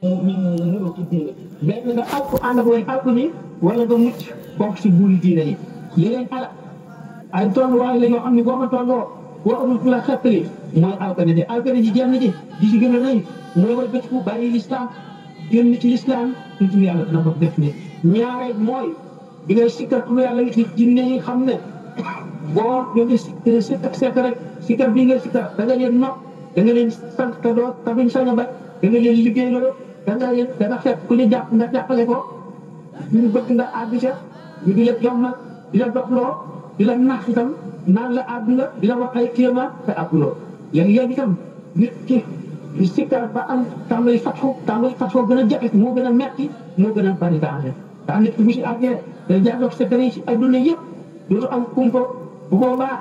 mënoo ci diine benn nga alku ànd ak way alku ni wala nga mucc bokk si buuri diine yi li leen ala ay tolluwaay la yoo xam ne boo ko tolloo boo amul ku la xettali mooy alkane de alkane ji jenn ji di si gën a rëy mooy wal bët bu bàyyi lislaam génn ci lislaam tuuti yàlla dina ko def ni ñaareel mooy bi ngay sikkar turu yàlla ci jinne yi xam ne boo jógee sikkar sekk rek sikkar bii ngay sikkar da nga leen nopp da nga leen sant te doo tabiñ sañ a ba da nga leen liggéey loolu da nga fekk ku ñu jàpp nga jàppale ko ñu bëgg nga àgg ca ñu di la jommal di la doxloo di la nax itam naan la àdduna di la wax ay kéemaan te àgguloo léeg-léeg itam nit ki di sikkar ba am tàmbali fatxu gën a jafe moo gën a metti moo gën a bari danger ndax nit ki bu si àggee day jàlloog secret yi ci adduna yëpp dootu am kumpa bu boobaa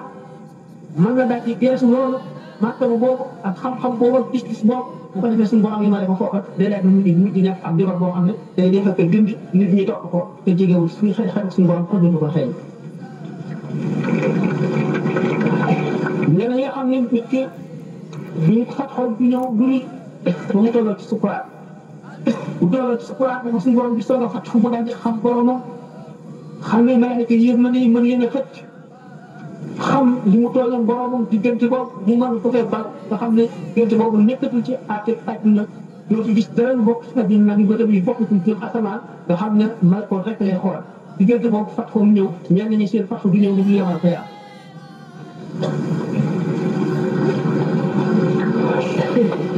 mën nga daal di geesu loolu martaba boobu ak xam-xam boobu ak gis-gis boobu bu ko defee suñu borom yi ma ne ko foofa day daal di mujj nekk ab dibat boo xam ne day def ak dund nit ñi topp ko te jegewul suñu xëy suñu borom ko dund ko xëy ñeneen nga xam ne nit ki duñ fat xol bi ñëw duri ba mu tolloo ci sukuraat bu tolloo ci sukuraat dama suñu borom bi soog a fat fu mu daal di xam boromam xam ne malaaka yi mën nañu mën leen a fëcc xam li mu toogoon boromam diggante boobu mu mën ko fee bal nga xam ne diggante boobu nekkatul ci àtte àdduna doo ci gis dara lu bokk si àdduna nag yu bëtam yi bokkatul jëm asamaan nga xam ne mal ko rek lay xool diggante boobu fat ko mu ñëw ñenn ñi seen fatu du ñëw lu mu yemal ko yaa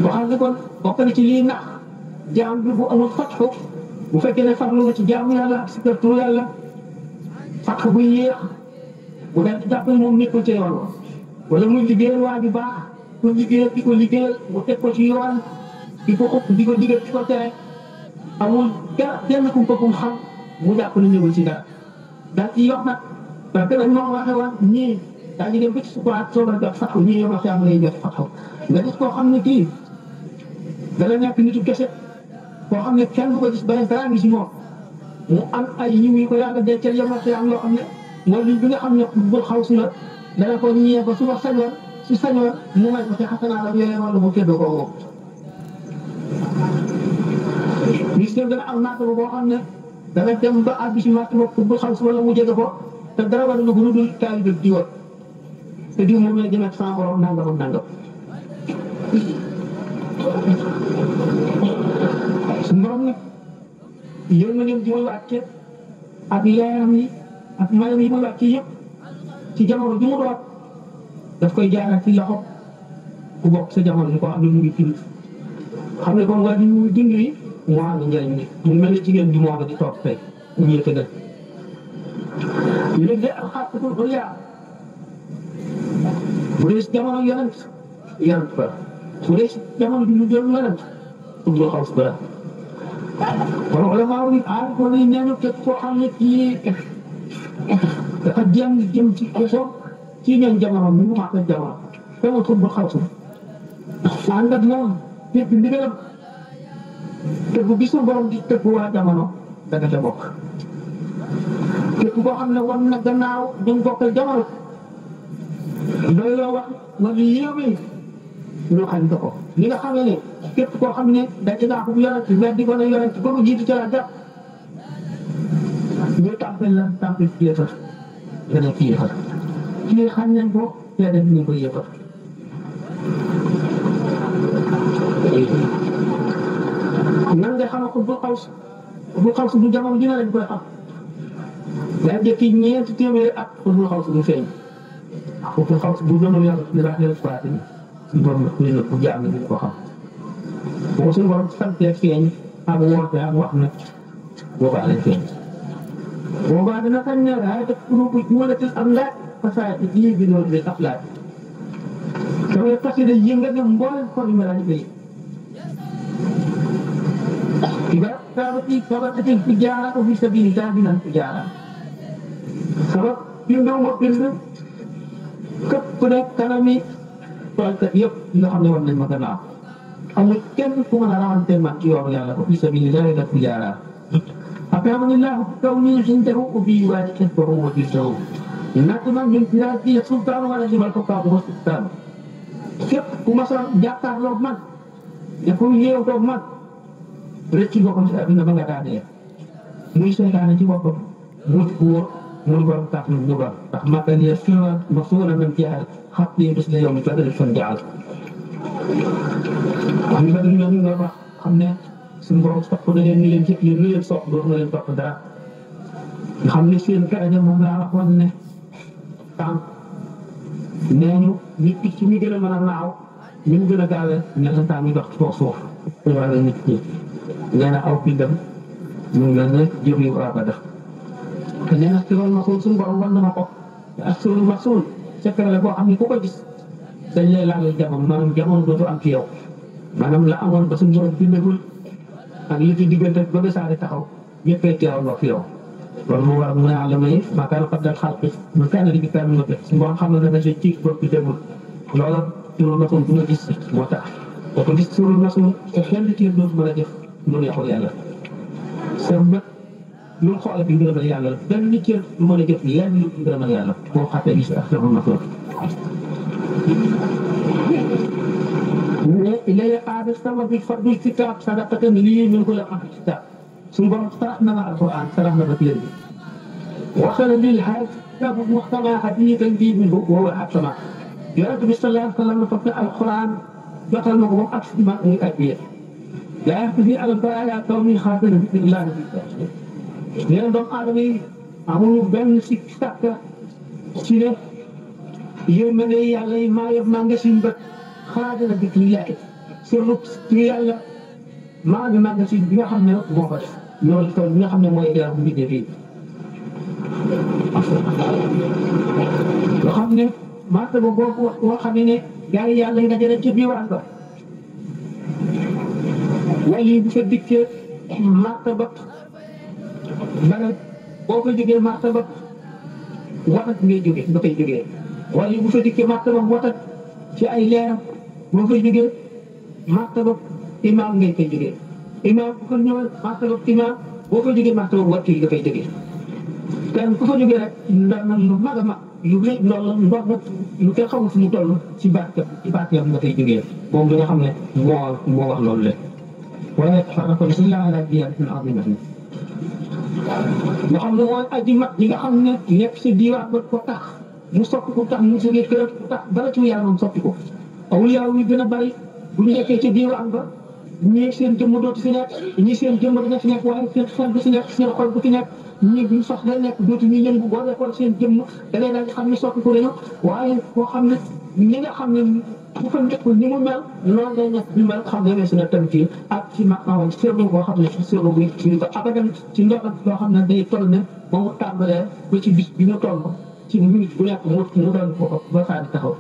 boo xam ne kon bokk na ci lii nax jaam bi bu amul fatxu bu fekkee ne farlu nga ci jaamu yàlla ak si kër turu yàlla fatxu buy yéex bu dee jàppale moom nekkul ca yoon wala muy liggéeyal waa ju baax pour liggéeyal di ko liggéeyal mu teg ko ci yoon di ko ëpp di ko digal di ko tere amul kenn ku ko xam mu jàpp ne ñëwul ci dara daal ci yox nag parce que nag moom waxee woon ñii daañu dem ba ci sukuraat soog a jot fatxu ñii yow wax yaa lay jot fatxu nga gis koo xam ne kii dana nekk nitu kese koo xam ne kenn du ko gis benn dara ngi si moom mu am ay yiw yi ko yàlla dencal yow wax yaa loo xam ne mooy li bi nga xam ne bul xaw si la dana ko ñëwee ba su ma sañoon su sañoon mu may ko te xasanaa la yooyu wala mu kéddoo ko moom. gis nga dana am naata boo xam ne dana dem ba àgg si naata boobu bul xaw si wala mu jege ko te dara war na ko lu dul taalibe di woon te diw moom la jëmet sans borom nangam nangam. suñu borom nag yéen ma leen di muy wàcce ak leeram yi ak mayam yi muy wàcce yëpp ci jamono bi mu doon daf koy jaaral ci loxo ku bokk sa jamono ni ko am na mu ngi fii xam ne comme waa ji muy dund yi moo am njëriñ li mu mel ne jigéen bi moo nga di toog tey ñu yëkk dëgg léegi de ak xaatatul xuliyaa bu dee si jamono yonent ba bu dee si jamono bi mu doon yonent ubbi xaw si bara wala maa ngi aar ko ni nee na képp koo xam ne kii dafa jëm ci kosoom ci ñoom jamono bi mu màgg jamono te mu tudd xaw si ànd ak moom képp ndigalam te bu gisul borom di tëgg waa jamono danga ca bokk képp koo xam ne war na gannaaw ñu bokkal jamono loolu la wax wala yéeme ñu xañ ko li nga xamee ne képp koo xam ne dañ ci ngaa ko yonent mais di ko ne yonent ba mu jiitu ca la def ñu tàmpal ci yëfar nga ne ci yëfar kii xam nañ ko te def ñu ko yëfar nan nga xam ko bu xaw si du jamono dina lañ koy xam day jëkki ñeenti téeméeri at pour bu xaw si du feeñ bu xaw si bu doon yàlla di wax ne quoi suñu borom la ku jaam ne ko xam boo suñu borom santee feeñ ak woote ak wax na boobaa lay feeñ boobaa dina kañ ne ay def pour bu walatil am laaj fasaay ci lii bi doon ab laaj dafay fas yéene yëngal ne mboolem ko ñu mel ni إذا كانت ثبتت التجارة في سبيل الله من التجارة سبب يوم وقتنا كبر كلامي فالك يب نحن ورنا المكان أمر كم كمان رأى تما كيوم يلا في سبيل الله من التجارة أفهم الله كوني عنده أبي وادك فهو وجزه نحن من بلاد السلطان ولا جبل كوكب السلطان كيف كمسا جاكار لومان يكون يوم لومان rëcc nga ko ci àdduna ba nga daanee muy seytaane ci boppam mu wóor muy borom tax mu doon ndax màggal ya sura ma suura nañ jeexal xam ne bés la yow mi ba dal fan jaal xam nga dañu ñu nga wax xam ne suñu borom topp na leen ni leen jëf leen lu leen sopp doon na leen topp dara nga xam ne seen karaja moom laa waxoon ne tànk nee ñu nit ki ci ñu gën a mën a naaw ñu mu gën a gaawee ñetti tànk ñu dox ci kaw suuf wala nit ñi nee na aw bindam ñu ngi leen ne jëf yu war a def te nee na si loolu masul suñu borom wan na ma ko te ak suñu masul secret la boo xam ne ku ko gis dañ lay laal jamono maanaam jamono dootu am ci yow maanaam la amoon ba suñu borom bindagul ak li ci diggante ba ba saa di taxaw ñëppay teewaloo fi yow loolu moo waral mu ne àll may maakaar xam daal xaal bi man kenn di gis mu def suñu borom xam na ne ci bopp bi demul loola suñu masul du nga gis moo tax boo ko gis suñu masul te kenn ci dootu mën a def lu neexul yàlla sa bët lu xoolal bi ngërëmal yàlla benn cër lu mën a jëf lenn lu ngërëmal yàlla boo xaatee gis ak suñu masul إلي قاعد استمر بالفرد الكتاب صدقة لي من كل أمر الكتاب ثم صرحنا مع القرآن صرحنا بكير وصل للحاج كتاب محتوى حديثا به منه وهو الحكمة يرد بسم الله صلى الله عليه وسلم القرآن يقل مقوم أكثر ما من أكبر لا يهتدي على البرايا كوني خاطر بإذن الله لأن دوم آدمي أمور بين سكتك سيرة يومني علي ما يفمان سنبت xaaral la dëkk yi yaay surtout ci yàlla maa ngi magasin bi nga xam ne moo ko def loolu tool bi nga xam ne mooy garabu mbindee fii nga xam ne marta ba boobu boo xam ne gars yi yàlla yi nga jëlee ci biir waan ko wala bu fa dikkee marta ba bara boo ko jógee marta ba watat ngay jógee nga koy jógee wala bu fa dikkee marta ba watat ci ay leeram boo koy jógee martaba imaam ngay koy jógee imaam bu ko ñëwee martaba imaam boo koy jógee martaba wakil nga koy jógee kenn ku fa jógee rek ndax nag lu mag a mag yu rëy loolu ndox nag lu kenn xamul fu mu toll ci barkeem nga koy jógee moom bi nga xam ne moo wax loolu lépp wala xanaa kon suñu laa laaj biir suñu am nañu nga xam ne mooy aji mag yi nga xam ne nekk si diwaan ba ko tax mu soppi ko tax mu jógee kër tax dara ci yàlla moom soppi ko awliyaa yi gën a bari bu ñu nekkee ci diwaan ba ñii seen jëmm dootu fi nekk ñii seen jëmm dina fi nekk waaye seen xel du fi nekk seen xol du fi nekk ñii bu ñu soxla nekk dootu ñu yëngu boo defoon seen jëmm da ngay daal di xam ne soppi ko dañu waaye boo xam ne ñi nga xam ne bu fa nekkul ni mu mel noonu lay nekk bi mel xam ne weesu na tamit ak ci maanaam seetlu boo xam ne seetlu bu ñu ko abadan ci ndox loo xam ne day toll ne ba mu tàmbalee ba ci bis bi mu toll ci minute bu nekk mu doon ko ba saa di taxaw.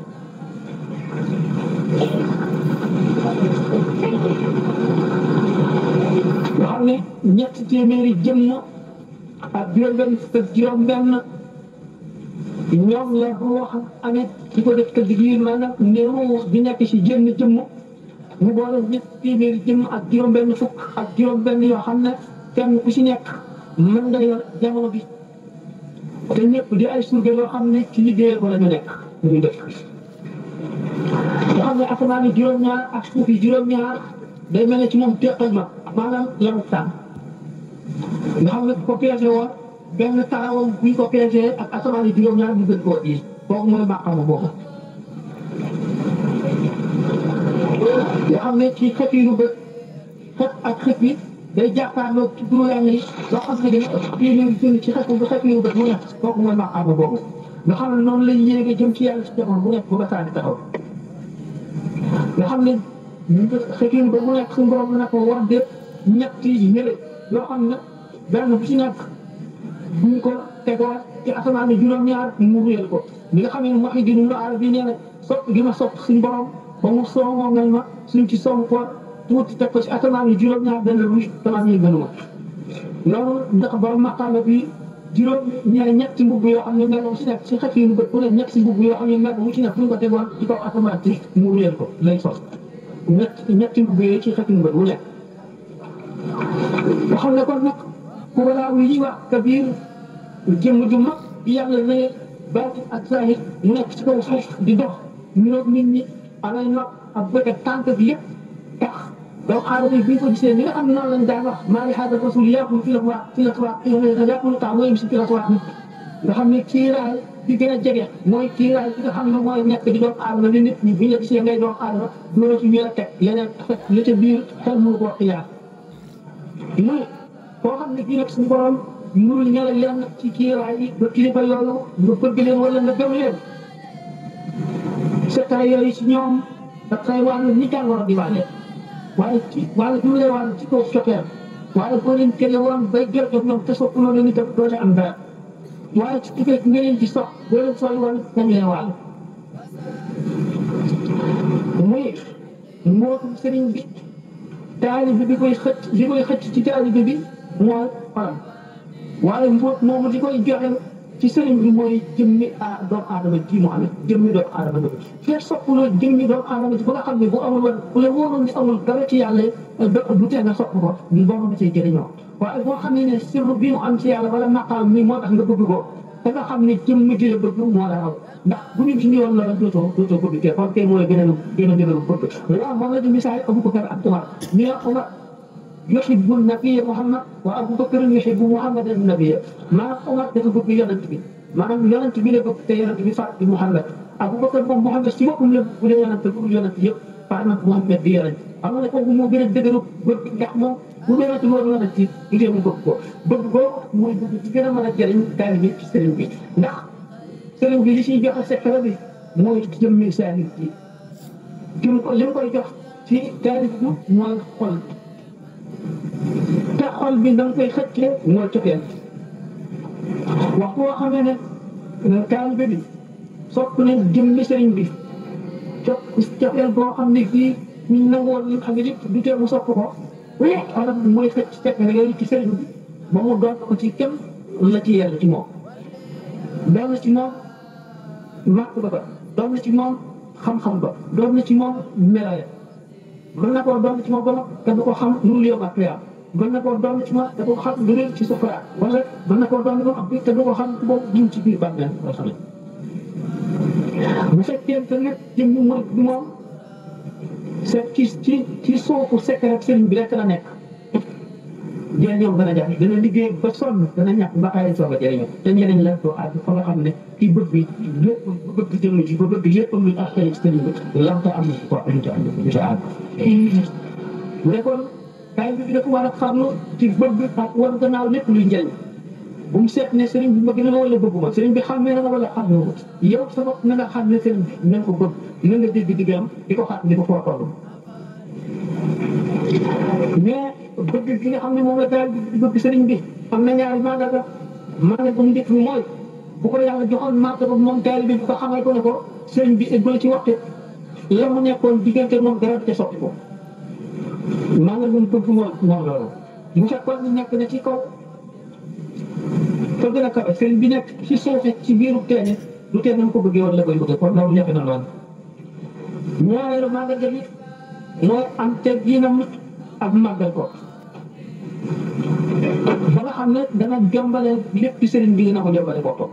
nga xam ne ñetti téeméeri jëmm ak juróom-benn ñoom la ruux amee di ko def tëdd gi maanaam ne ruux bi nekk ci jëmm mu boole ñetti téeméeri jëmm ak juróom-benn fukk ak juróom-benn yoo xam ne kenn ku ci nekk mën nga yor jamono bi te ñëpp di ay surga yoo xam ne ci liggéeyal ko la ñu nekk ñu def. nga xam ne asamaan yi juróom-ñaar ak suuf yi juróom-ñaar day mel ne ci moom teqal ma maanaam lamu tànn nga xam ne ko peese woon benn tarawam bu ñu ko peesee ak asamaan yi juróom-ñaar mu gën koo yi kooku mooy maqaama boobu. nga xam ne ci xët yi lu bët xët ak xët bi day jàkkaarloo ci duru yàlla yi loo xam ne dañuy téeméeri ci xët bu xët yi lu bët mu nekk kooku mooy maqaama boobu nga xam ne noonu lañ yéege jëm ci yàlla ci jamono bu nekk bu ba saa di taxaw. nga xam ne xëy ba mu nekk suñu borom la ko war déet ñetti yële yoo xam ne benn bu ci nekk buñ ko tegoon ci asamaan yi juróom-ñaar mu réel ko li nga xam ne wax dëgg lu aar bi nee na sopp gi ma sopp suñu borom ba mu soomoo ngal ma suñ ci soom ko tuuti teg ko ci asamaan yi juróom-ñaar benn lu asamaan yi gënu ma loolu ndax borom maqaama bi ñetti mbubb yoo xam ne mel mu ci nekk ci xëy na bu ne ñetti mbubb yoo xam ne mel mu ci nekk buñ ko tegoon ci kaw asamaan ci mu réel ko lay sos ñetti mbubb yooyu ci xëy na bu nekk. nga xam ne kon nag ku balaa wu ñuy wax kabir jëmm ju mag yàlla ne baati ak zahir mu nekk ci kaw suuf di dox niroog nit ñi amay nopp ak bët ak tànk bi lépp tax doomu aadama yi bi ñu ko gisee ni nga xam ne noonu lañ daan wax maa ngi xaaral rasul yàqul fi la wax fi la wax yàqul tax mooy si fi la wax nga xam ne kiiraay bi gën a jege mooy kiiraay bi nga xam ne mooy nekk di doomu aadama ni nit ñi bi ñu la gisee ngay doomu aadama loolu ci ñu la teg leneen la ca biir xel mënu ko xiyaar muy koo xam ne kii nag suñu borom mënul ñala leen ci kiiraay yi ba kilifa yooyu nga bëgg leen wala nga gëm leen secret yooyu ci ñoom dafay wàllu ni jàngoro di wàlle waaye ci wàllu bi mu lay wàllu ci kaw cofeel waaye boo leen tege woon bay jël jot ñoom te sopp noonu ni tam doo am dara waaye ci tufee nga leen di sox boo leen sooy woon nañ leen wàll muy mbootum sëriñ bi taalibe bi koy xëcc ci taalibe bi mooy xolam waaye mboot moomu di koy joxe ci sëriñ bi mooy jëmmi doomu aadama ji mu amee jëmmi doomu aadama bi fekk soppuloo jëmmi doomu aadama ji ba nga xam ne bu amul woon bu la wóoroon ni amul dara ci yàlla du tee nga sopp ko ñu boobu nga cay jëriñoo waaye boo xam ne sirru bi mu am ci yàlla wala maqaam mi moo tax nga bëgg ko da nga xam ne jëmmi ji la bëgg moo la raw ndax bu ñu ci ñëwoon la dootoo bëgg kee kon kay mooy gën a bëgg loolu moom la di misaal Abubakar ak Umar ñu ne Umar yuhibbu nabiyya Muhammad wa Abubakar yuhibbu Muhammadan nabiyya maanaam Umar dafa bëgg yonent bi maanaam yonent bi la bëgg te yonent bi faat di Muhammad Abubakar moom Muhammad ci boppam la bu dee yonent bu yonent yëpp faat na Muhammad di yonent xam nga ne kooku moo gën a dëgëru bëgg ndax moom bu yonent loolu yonent ci idée mu bëgg ko mooy bëgg ci gën a mën a jëriñ taalibe bi ci sëriñ bi ndax sëriñ bi li ciy joxe secret bi mooy jëmmi saalib bi jëm ko li mu koy jox ci taalibe bi mooy xol te xol bi da nga koy xëccee mooy cofeel waxtu boo xam ne taalibe bi sopp ne jëmmi sëriñ bi cofeel boo xam ne kii ñu nangoon li xam ne lépp du tee mu sopp ko xolam mooy xëcc secret yooyu ci sëriñ bi ba mu doon ko ci kenn la ci yell ci moom doon na ci moom màkk ba doon na ci moom xam-xam ba doon na ci moom melale mën na koo doon ci moom ba te du ko xam lu dul yow ak yaa mën na koo doon ci moom te du ko xam lu dul ci sufura wala mën na koo doon te du ko xam boobu jiw ci biir bàmmeel loo xam ne bu fekkee te nag jëm ñu mooy bi moom c'est ci suufu secret sëriñ bi rek la nekk jërëjëf ñoom dana jafe dana liggéey ba sonn dana ñàkk ba xaay soog a jëriñoo te njëriñ la doo àgg fa nga xam ne kii bëgg lépp ba bëgg jëmm ji ba bëgg lépp luy askan ci sëriñ bi lan ko am na ko am ci àgg bu nekkoon kaay bi dafa war a farlu ci bëgg ak war gannaaw lépp luy njëriñ bu mu seet ne sëriñ bi bëgg na la wala bëgguma sëriñ bi xàmmee na la wala xàmmee ko yow sa bopp na nga xam ne sëriñ bi na nga ko bëgg na nga dégg diggam di ko xam di ko foo toll mais bëgg gi nga xam ne moom la daal di bëgg sëriñ bi am na ñaari mandarga mandarga bu njëkk bi mooy bu ko yàlla joxoon marta ba moom taalibe bi bu ko xamal ko ne ko sëriñ bi eggul ci waxtu la mu nekkoon diggante moom dara te soppi ko mandarga bu bëgg moom loolu bu fekkoon ni nekk na ci kaw fa gën a kawe sëriñ bi nekk ci suufe ci biiru teene du tee na ko bëggee wala la koy bëggee kon loolu ñafe na loolu ñaareelu mandarga bi mooy am tegginam ak màggal ko ba nga xam ne dana jombale lépp ci sëriñ bi dina ko jombale boppam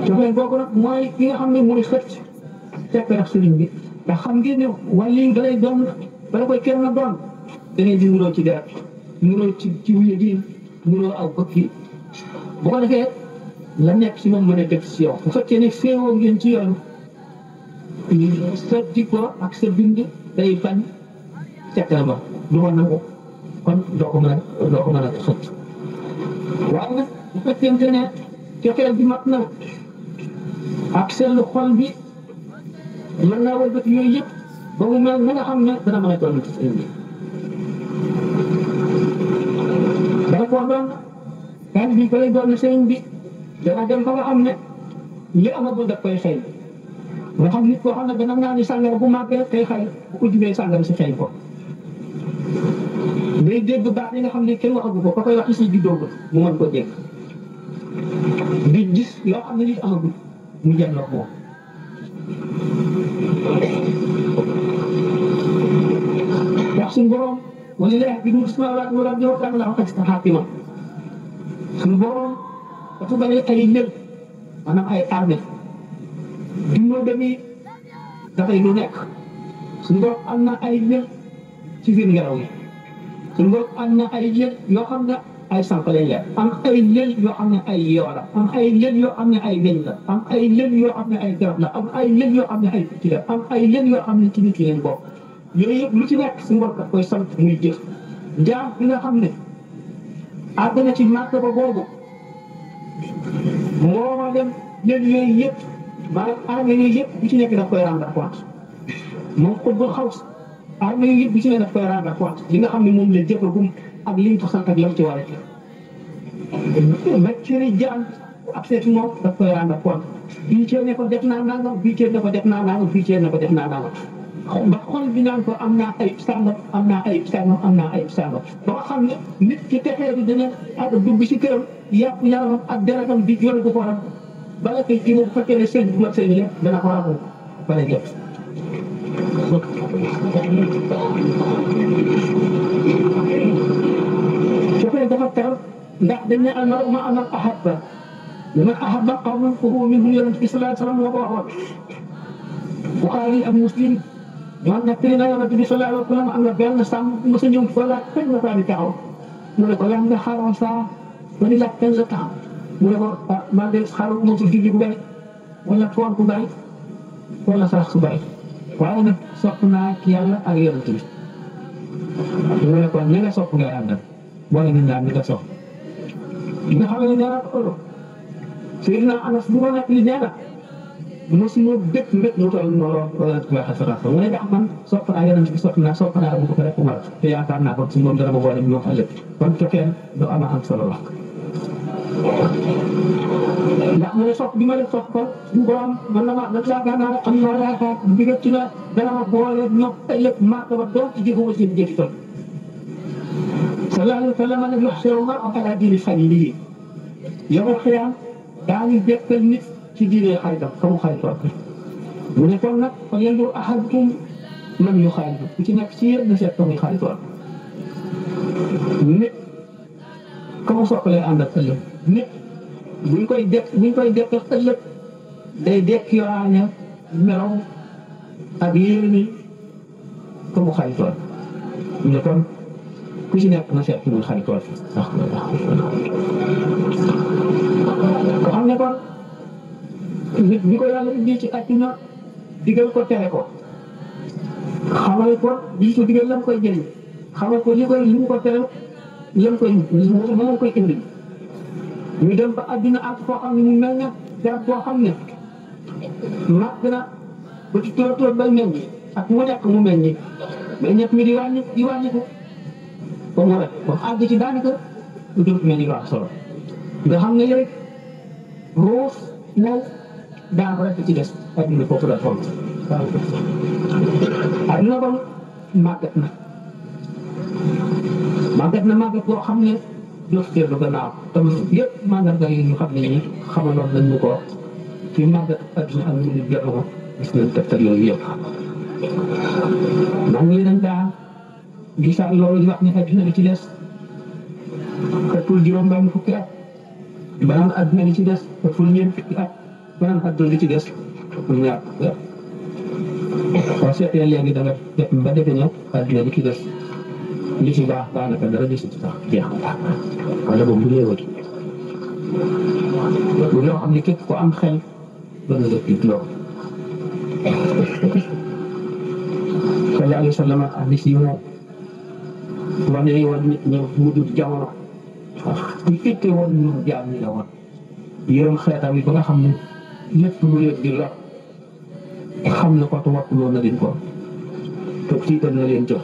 jombale boobu nag mooy ki nga xam ne mooy xëcc fekk rek sëriñ bi ndax xam ngeen ne wàllu yi dalay doon bala koy kenn na doon da ngay di nuroo ci deret nuroo ci wuye gi nuroo aw bëkk yi bu ko defee la nekk si moom mën a def si yow bu fekkee ne féewoo ngeen ci yoon sa jikko ak sa bind day bañ secret ba du ko nangu kon doo ko mën a xëcc waaye nag bu fekkente ne cofeel bi mat na ak seetlu xol bi mën naa wëlbati yooyu yëpp ba mu mel na nga xam ne dana mën a toll ci sëriñ bi dana koo doon kan bi ba lay doon sëriñ bi dana dem ba nga xam ne li amagul daf koy xëy nga xam nit koo xam ne dana naa ni sàngara bu màggee tey xëy bu ko jubee sàngara si xëy ko day dégg baax yi nga xam ne kenn waxagu ko koy wax ci si juddoo ba mu mën koo dégg di gis loo xam ne nit amagul mu jàlloo moom wax suñu borom wala leex bi du samawaat wala jow tàng la wax ak xaatima suñu borom dafa bari ay lël maanaam ay armée dimbal dami dafay lu nekk suñu borom am na ay lël ci biir ngelaw yi suñu borom am na ay lël yoo xam ne ay sànq lay leer am ay lël yoo xam ne ay yoo la am ay lël yoo xam ne ay weñ la am ay lël yoo xam ne ay garab la am ay lël yoo xam ne ay picc la am ay lël yoo xam ne ci nit yi leen bokk yooyu yëpp lu ci nekk suñu borom daf koy sant muy jëf jaam bi nga xam ne àgg na ci martaba boobu moo ma dem lël yooyu yëpp maanaam armée yooyu yëpp bu ci nekk daf koy rendre compte moom xutbul xaws armée yooyu yëpp bu ci nekk daf koy rendre compte li nga xam ne moom la jëfagum ak li ñu ko sant ak lam ci war a def mais cëri jaam ak seeti moom daf koy rendre compte bii cër ne ko def naa nangam bii cër ne ko def naa nangam bii cër ne ko def naa nangam ba xol bi naan ko am naa ay sàngam am naa ay sàngam am naa ay sàngam ba nga xam ne nit ki texee bi dina ak dugg ci këram yàpp yaramam ak deretam di jël bu ko ram bala koy ji bu fekkee ne sëñ bu mag sëñ bi dana ko raxu bala jëf su fekkee dafa teral ndax dañ ne almaru ma man ahabba man ahabba qawman fa huwa minhum yonent bi sallallahu alayhi wa sallam moo ko waxoon Buxaari ak Muslim ñoom nag tey na yonent bi sallallahu alayhi wa sallam am na benn sàmm mos a ñëw fa laaj kañ la saa di taxaw mu ne ko lan nga xaaroon saa ba di laaj kañ la taxaw mu ne ko ah man de xaaral ma ci julli bu bëri wala tool bu bëri wala sarax su bëri waaye nag sopp naa ci yàlla ak yonent bi mu ne ko ña nga sopp ngay àndal boole nit ñaar ñi nga sopp nga xam ne nee na ko ëllëg Seydina Anas bu ma nekk li nee na mosuma bépp mbét lu toll noonu wala waxee sa mu ne ndax man sopp naa yonent bi sopp naa Abu Bakar rek Umar te yaakaar naa kon su moom dara ma boole ñoom ëllëg kon cofeel du am solo la ndax mu ne sopp bi ma def sopp ko suñu borom man na ma nag yaakaar naa ne am naa yaakaar bi nga ci ne dana ma boole ñoom ëllëg maa ba doon ci jëfuma seen jëf toll sallallahu alayhi wa sallam nag yuhsharu al-mar'u ala diini xaliilihi yow xiyaam daañu dekkal nit ci diine xaritam kamu xaritoo mu ne kon nag fa yanzur ahadukum man yuxaalitu ku ci nekk ci yéen na seet kamuy xaritoo nit kamu soppalee ànd ak ëllëg nit buñ koy dekkal ëllëg day dekk yoraane melaw ak yéene kamu xaritoo mu ne kon ku ci nekk na seet kamuy xaritoo ndax ko xam ne kon nit ñi ko yàlla indi ci àdduna digal ko tere ko xamal ko li ko digal lam koy jëriñ xamal ko li mu ko tere lam koy indi ñu dem ba àdduna ak foo xam ne mu mel ne garab boo xam ne màgg na ba ci tóor bay meññ ak mu nekk mu meññ mais ñett mi di wàññi ko ba mu rek ba àgg ci daanaka lu dul mel ni wax solo nga xam ne yow ruuf ñëw daa ko rek ci des adduna foofu la toll adduna kon màggat na màggat boo xam ne dootu teelu gannaaw tam yëpp mandarga yi ñu xam ne ñi xamaloon nañ ñu ko ci màggat adduna ak ñu jotu ko gis nañ tegtal yooyu yëpp man ñi dañ daa gisaat loolu di wax ne adduna li ci des ëppul juróom-benn fukki at banaan adduna li ci des ëppul ñeent fukki at banaan adduna li ci des ëppul ñaar fukki at soo seetee léegi da nga def ba defe ne adduna li ci des li ci baax daanaka dara desu ci sax jeex na wala boobu bu léewatu bu loo xam ne képp ko am xel ba nga def it loolu sallallahu alayhi wa sallam hadis yi moom wane woon nit ñi mu dul jamono ñu itte woon ñu jaam ñi la woon yërëm xeetam yi ba nga xam ne lépp lu leen di lor xam na ko te wattuloo na leen ko te tiital na leen jox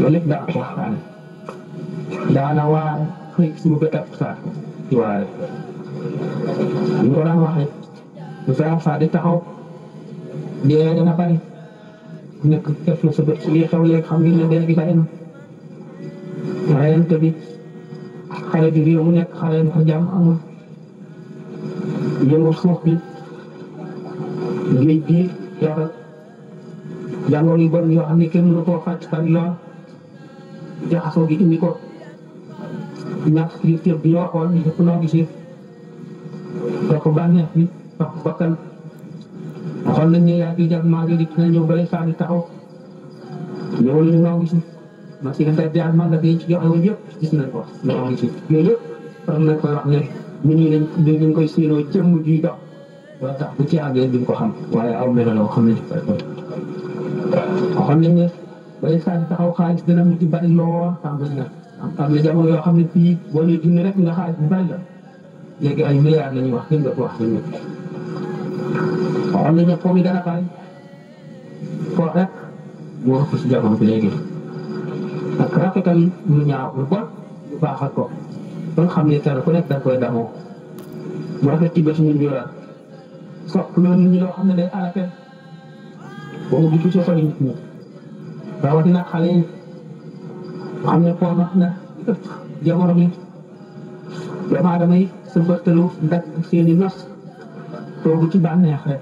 loolu lépp daa ko waxtaane daana waar xëy suba ba tàpp saa ci waare ñu ko daan wax rek bu saa saa di taxaw dee dana bari nekk def na sa bët si lii xew léegi xam ngeen ne dee gi bari na rayante bi xale bi réew mu nekk xale na ko jàmm amul yëngu suuf bi géej gi yàlla jàngoor yu bon yoo xam ne kenn mënu koo fàcc bari lool jaxasoo gi indi ko ñàkk kilifteef bi ñu waxoon ñu def noo gisee topp bànneex bi topp bakkan xool nañ ne yaa ngi jàpp maa ngi dina ñëw ba lay saa di taxaw ñëwal ñu noo ngi si ma si nga jaar maa nga ci joxe woon yëpp gis nañ ko noo ngi si yooyu yëpp faral nañ koy wax ne nit ñi dañ koy séenoo jëmm ji dox wala tax bu ci àggee duñ ko xam waaye aw melo la xam nañ xam nañ ne ba lay saa di taxaw xaalis dana mu ci bari lool tàmbali na am na jamono yoo xam ne fii boo nee junni rek nga xaalis bu bari la léegi ay milliards la ñuy wax kenn nga ko wax nañu waxoon nañu ne foofu dana bari foo rek moo ëpp si jamono bi léegi ak rafetal lu ñaaw lu bon lu baaxal ko ba nga xam ne kenn ku nekk da koy damoo mu rafet ci bés ñu la sopp loolu nit ñi loo xam ne day alate boobu du ci xol nit ñi rawatina xale yi xam ne foo wax na ëpp jamono bi doomu aadama yi sa bëttalu dagg seeni nos toogu ci bànneex rek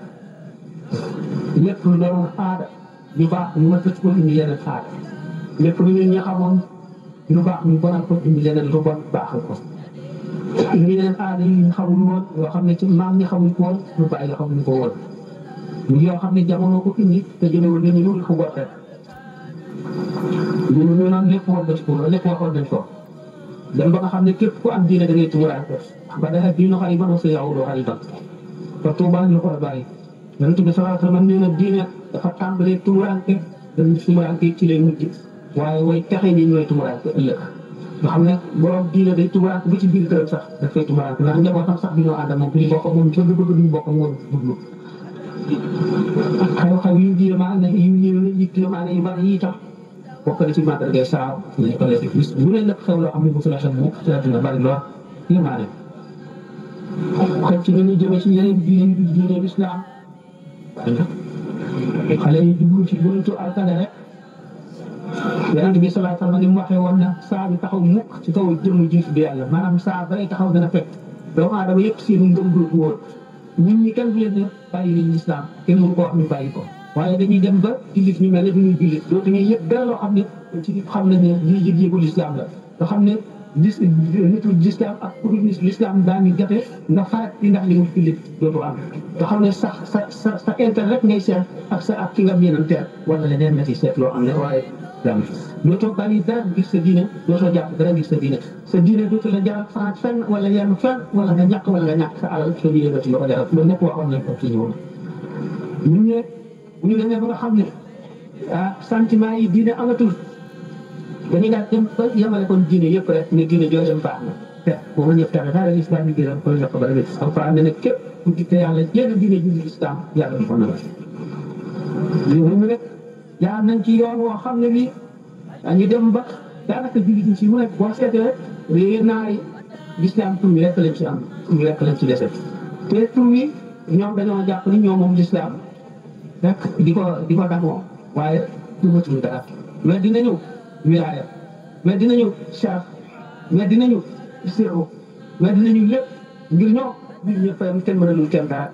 lépp lu doon aada lu baax ñu ma tëj ko indi yeneen aada lépp lu ñun ñi xamoon lu baax ñu bonal ko indi leneen lu bon baaxal ko indi yeneen aada yi ñu xamul woon yoo xam ne ci maam ñi xamuñ ko woon lu bàyyi la xamuñ ko woon yoo xam ne jamono ko indi te jëmewul nit ñi lu fu gottee ñu naan lépp woon ba ci ko lépp waxoon nañ ko dem ba nga xam ne képp ku am diine da ngay tumuraan ko ba dafa diine xay ba sa yow doo xay ba ba tuubaa ñu ko bàyyi yonent bi sallallahu alayhi wa sallam nee na diine dafa tàmbalee tumuraanke dañu tumuraanke ci lay mujj waaye way texe ñi ñooy tumuraanke ëllëg nga xam ne borom diine day tumuraanke ba ci biir këram sax dafay tumuraanke ndax njabootam sax du ñoo ànd ak moom duñu bokk moom bëgg duñu bokk moom duglu xew-xew yu diine maa ne yu diine maa ne yu bari yi tax bokk na ci màggal saa nañ ko lekk bis bu ne nag xew loo xam ne bu fi la xew mu ci dina bari lool li maa ne xew ci ñu jëme ci yeneen diine lislaam xale yi dugg ci buntu alkane rek yonent bi sallallahu alayhi wa sallam ni mu waxee woon na saa bi taxaw mukk ci kaw jëmm jiitu bi yàlla maanaam saa bay taxaw dana fekk doomu aadama yëpp seen ngëm du wóor ñun ñi kenn du leen ne bàyyi leen lislaam kenn mënu ko wax ñu bàyyi ko waaye dañuy dem ba jullit ñu mel ne duñuy jullit dootuñu yëpp dara loo xam ne ci xam nañ ne lii yëg-yëgu lislaam la nga xam ne nitu lislaam ak pour lislaam daañu jate nga farat ci ndax li mu jullit dootu am nga xam ne sa intérêt rek ngay seet ak ki nga miinanteel wala leneen nga ci seet loo xam ne waaye dam dootoo bàyyi dara ngir sa diine dootoo jàpp dara ngir sa diine dootu la jaral farat fenn wala yenn fenn wala nga ñàkk wala nga ñàkk sa alal sa diine dootu la ko jaral loolu ñëpp waxoon nañ ko ci ñëwoon bu ñu demee ba nga xam ne sentiment yi diine amatul dañuy daal dem ba yemale kon diine yëpp rek ne diine jooju baax na te boo ma ñëpp tamit daal islam yi gërëm koy yokk ba rek alquran ne képp ku dikkee yàlla jéem diine ju islam yàlla du ko nangu ñu rek jaar nañ ci yoon woo xam ne bii dañuy dem ba daanaka jullit ñi si mu nekk boo seetee rek réer naa yi l'islam tur bi rek lañ ci am tur bi rek lañ ci dese te tur bi ñoom dañoo jàpp ni ñoom moom l'islam rek di ko damoo waaye du ma tudd dara mais dinañu wilaaya mais dinañu chef mais dinañu siro mais dinañu lépp ngir ñoo ngir ñu fayam kenn mënalul kenn dara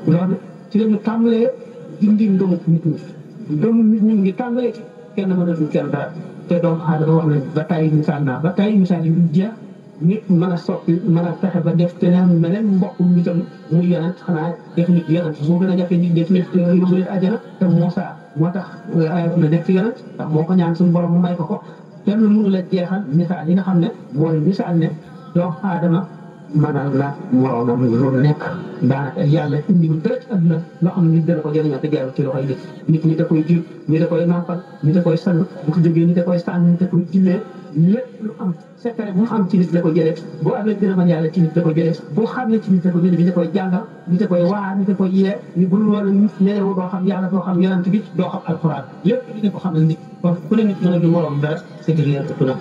loolu ci lañu tàmbalee dindi ngëmu nit ñi ngi tàmbalee ci kenn mënalul kenn dara te doomu aadama wax nañ ba tey misaal yi du jeex nit mën a soppi mën a fexe ba def teneen meneen mbokkum nitam muy yonent xanaa def nit yonent moo gën a jafe nit def nit yóbbu nit àjjana te Muusa moo tax na def ci yonent ndax moo ko ñaan suñu borom mu may ko kenn mënu la jeexal misaal yi nga xam ne mooy misaal ne doomu aadama maanaam la moroomam lu nekk daanaka yàlla indiwul dara ci àdduna loo xam ne nit dana ko jëriñoo te jaarul ci loxoy nit ñi da koy jur ñi da koy nampal ñi da koy sang bu ko jógee ñi da koy sànni ñi da koy jullee lépp lu am secret bu mu am ci nit la ko jëlee boo amee gën a mën yàlla ci nit la ko jëlee boo xam ne ci nit la ko jëlee bi da koy jàngal ni da koy waar ni da koy yee ñu bul wala nit neewu doo xam yàlla doo xam yonent bi doo xam alxuraan lépp dina ko xamal nit kon ku ne nit mën a du moroom dara c'est que rien ëpp na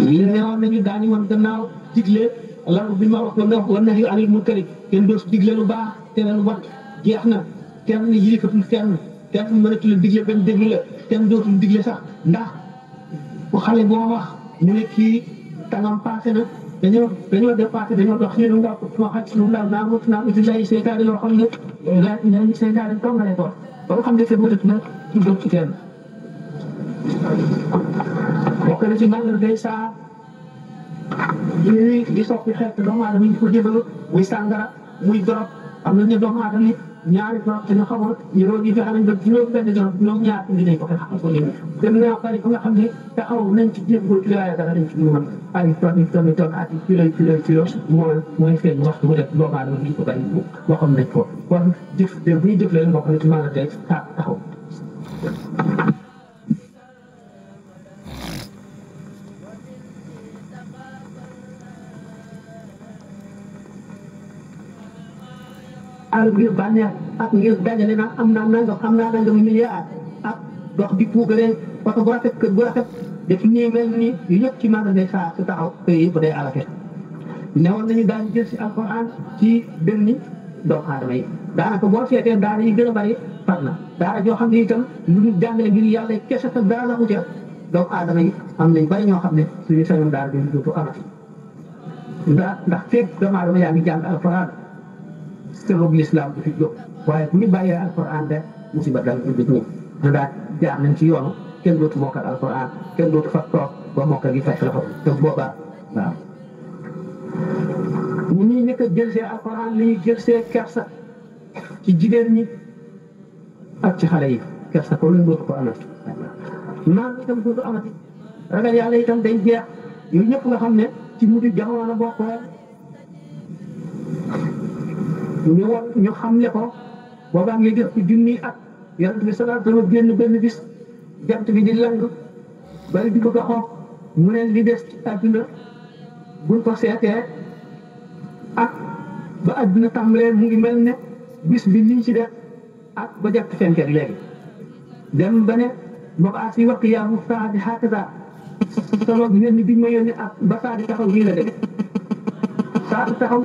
li neewoon nañu daañu woon gannaaw digle lan bi ma wax na war nax yu anil munkar kenn dootu digle lu baax tere lu bon jeex na kenn yilikatul kenn mënatul a digle benn déglu la kenn dootul digle sax ndax bu xale boo wax ñu ne kii tangam passé na dañoo dépassé dañoo dox ñu nga ma xaj lu ndaw naa mot naa uti lay seytaane loo xam ne laaj seytaane toog nga lay toog ba nga xam ne te mënatu na tuddoo ci kenn bokk na ci màngal day saa di soppi xeet doomu aadama yi ko jëbal muy sàngara muy dorog am na ñu doomu aadama yi ñaari borom te ñu xamul yoroon yi fexe nañ ba juróom-benn doon juróom-ñaar indi nañ ko fexe xam ko léegi dem naa bari ba nga xam ne taxaw nañ ci jéem ko ci waaye dara dañ ci mën ay tonne at yi kilo mooy feeñ waxtu bu def doomu aadama bi ko bari waxoon nañ ko kon jëf de bu ñu jëf leen bokk na ci maanaam tey taxaw al ngir bànneex ak ngir dajale nag am naa nangam milliard ak dox di puukaree oto bu rafet kër bu rafet def nii mel ni yu yëpp ci maanaam day saa su taxaw kër yi ba day alake newoon nañu daan jël si alquran ci benn doomu aadama yi daanaka boo seetee daara yi gën a bari far na daara joo xam ne itam lu ñu jàngale ngir yàlla kese te dara la ko ca doomu aadama yi am nañ bari ñoo xam ne suñu sañoon daara bi dootu amati ndax fépp doomu aadama yaa ngi jàng alquran sëbëb lislaam du fi jóg waaye bu ñu bàyyee alquran de musiba dal nit ñi na daal jaar nañ ci yoonu kenn dootu mokkal alquran kenn dootu fa toog ba mokkal gi fekk la ko te boobaa waaw ñu ñuy nekk jël see alquran li ñuy jël see kersa ci jigéen ñi ak ci xale yi kersa ko luñ dootu ko amati naan itam dootu amati ragal yàlla itam day jeex yooyu ñëpp nga xam ne ci mujj jamono la bokkoon ñu xamle ko boobaa ngi def ci junni at yonent bi sallallahu alayhi wa sallam génn benn bis jant bi di lang bari di bëgg a xoog mu ne li des ci àdduna buñ ko seetee ak ba àdduna tàmbalee mu ngi mel ne bis bi liñ ci def ak ba jant fenkeek léegi dem ba ne mabaas yi wax yaa mu saa di xaakasa soloog yónni biñ ma yónni ak ba saa di taxaw nii la dem saa di taxaw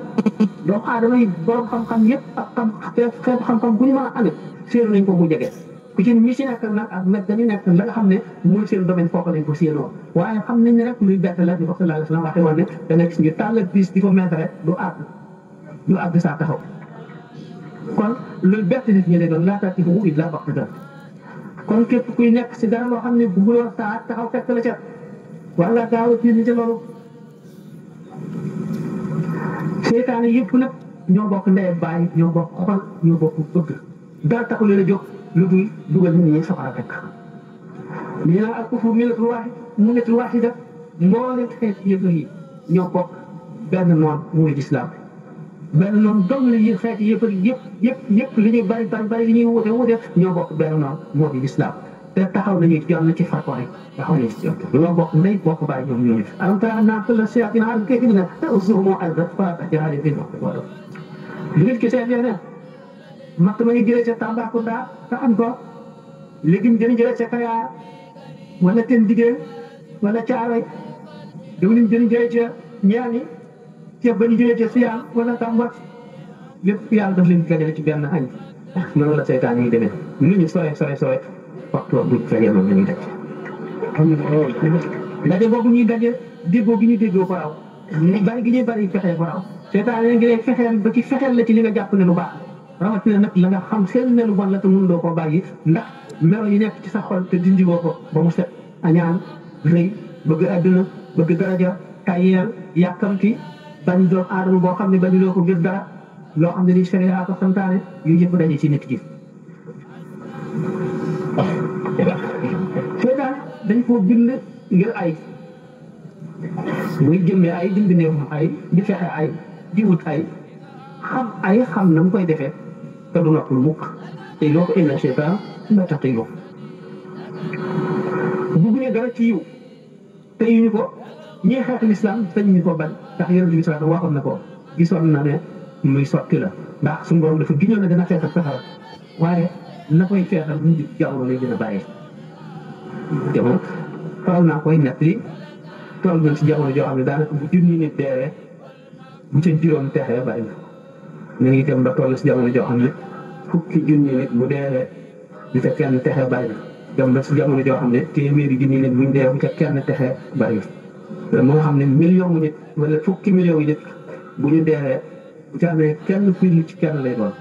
doomu aadama yi borom xam-xam yëpp ak xeetu xam-xam bu ñu mën a amee séenu nañ ko bu jege ku ci ñi si nekk nag ak met dañu nekk la nga xam ne mooy seen domaine foofu lañ ko séenoo waaye xam nañ ne rek luy bett la di ko sallallahu alayhi wa sallam waxee woon ne da nga gis ñu tàllal bis di ko mettre du àgg saa taxaw kon luy bett nit ñi lay doon laata ci bu illa baxtatan kon képp kuy nekk si dara loo xam ne bu guloo saa taxaw fekk la ca wala gaaw a ci ci loolu seytaane yëpp nag ñoo bokk ndey bàyyi ñoo bokk xol ñoo bokk bëgg dara taxu leen a jóg lu dul dugal nit ñi safara fekk ñu naan ak kufru millatul waahida mboolem xeeti yëpp yi ñoo bokk benn noon muy lislaam benn noon dong la yi xeeti yëpp li ñuy bari li ñuy wute ñoo bokk benn noon moo di lislaam te taxaw nañu yoon na ci farko rek taxaw nañu ci yoon ñoo bokk ndey bokk bàyyi ñoom ñooñu alam tara anna kulla shay'in alim kayfa dina ta'uzuhum azat fa tajari fi wala li ngeen gisee ne matt ma ñu jëlee ca Tambacounda te am ko léegi ñu jëlee ca Kayar wala ten digéen wala Caaroy dama ñu jëlee ca Ñaani ceeb ba ñu jëlee ca Siyaan wala Tamba lépp yàlla daf leen gajale ci benn añ noonu la seytaan yi demee nit ñu sore waxtu buñ fekkee moom la ñuy daj daje boobu ñuy daje déggoo gi ñu déggoo ko raw bari gi ñuy bari fexee ko raw seetaan yi ngi lay fexeel ba ci fexeel la ci li nga jàpp ne lu baax rawatina nag la nga xam seen ne lu bon la te mënuloo koo bàyyi ndax melo yi nekk ci sa xol te dindiwoo ko ba mu set añaan rëy bëgg àdduna bëgg daraja tayeel yàkkamti bañ doon aadama boo xam ne bañuloo ko ngir dara loo xam ne li sharia ko santaane yu yëpp daje ci nit ki seetaan dañ koo bind ngir ay muy jëmmee ay di mbindeef ay di fexe ay di wut ay xam na mu koy defee te du noppul mukk te loo ko inna seetaan la taqilu bugguñu dara ci yiw te ñu ko ñii xeetu lislaam sañ ñu ko bañ ndax yonent bi sallallahu waxoon na ko gisoon na ne luy sotti la ndax suñu borom dafa giñoon na dana feesal safara waaye la koy feesal bu ñu jamono lay gën a bàyyee te moom faral naa koy nett li toll nañ si jamono joo xam ne daanaka bu junni nit deewee bu ca juróom texee bari na ñu ngi itam ba toll si jamono joo xam ne fukki junni nit bu deewee bu ca kenn texee bari na dem ba si jamono joo xam ne téeméeri junni nit buñ dee bu ca kenn texee bari na moo xam ne million nit wala fukki million yi nit bu ñu deewee bu ca amee kenn kuy ci kenn lay doon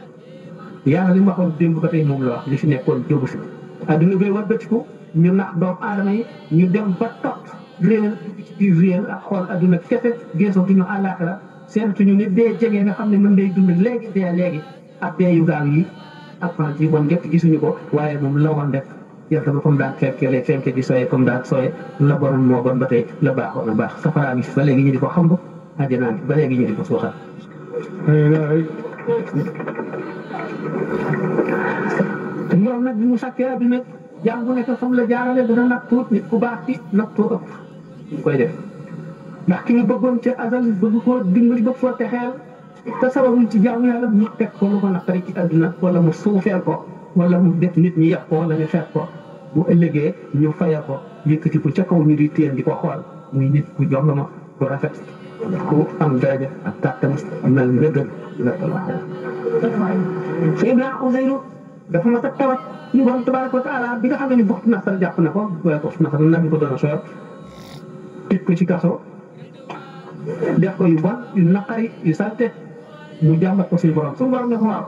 yàlla li mu waxoon démb ba tey moom la wax li fi nekkoon jógu fi adduna bi war bëtiku ñu nax doomu aadama yi ñu dem ba topp réer ci biir réer ak xool adduna kese geesootuñu àllaaxira seetuñu nit dee jege nga xam ne mën day dund léegi dee léegi ak yu gaaw yi ak fan ci bon gépp gisuñu ko waaye moom la woon def yàlla ba comme daan fekkee fenke di sooyee comme daan sooyee la borom moo bon ba tey la baaxoon a baax safaraa ngi fi ba léegi ñu di ko xam ko àjjanaa ngi fi ba léegi ñu di ko suuxal te ñoom nag bi mu sàkkee bi nag jaam bu nekk fam la jaarale dana nag tuut nit ku baax ci nag tuut ëpp ñu koy def ndax ki nga bëggoon ca azal bëgg koo dimbali bëgg foo texeel te sababul ci jaamu yàlla mu teg ko lu ko naqari ci àdduna wala mu suufeel ko wala mu def nit ñi yàq ko wala ñu xeex ko bu ëllëgee ñu fayal ko yëkkati ko ca kaw ñu di téen di ko xool muy nit ku jongama ku rafet ku am daraja ak kàttan mel ni gën la Seydina Useyru dafa ma tawat ñu borom tabaraka wa taala bi nga xam ne buxtu nasar jàpp na ko waaye buxtu nasar nag ñu ko doon a soor tëj ko ci kaso def ko yu bon yu naqari yu salte mu jàmbat ko suñu borom ne ko waaw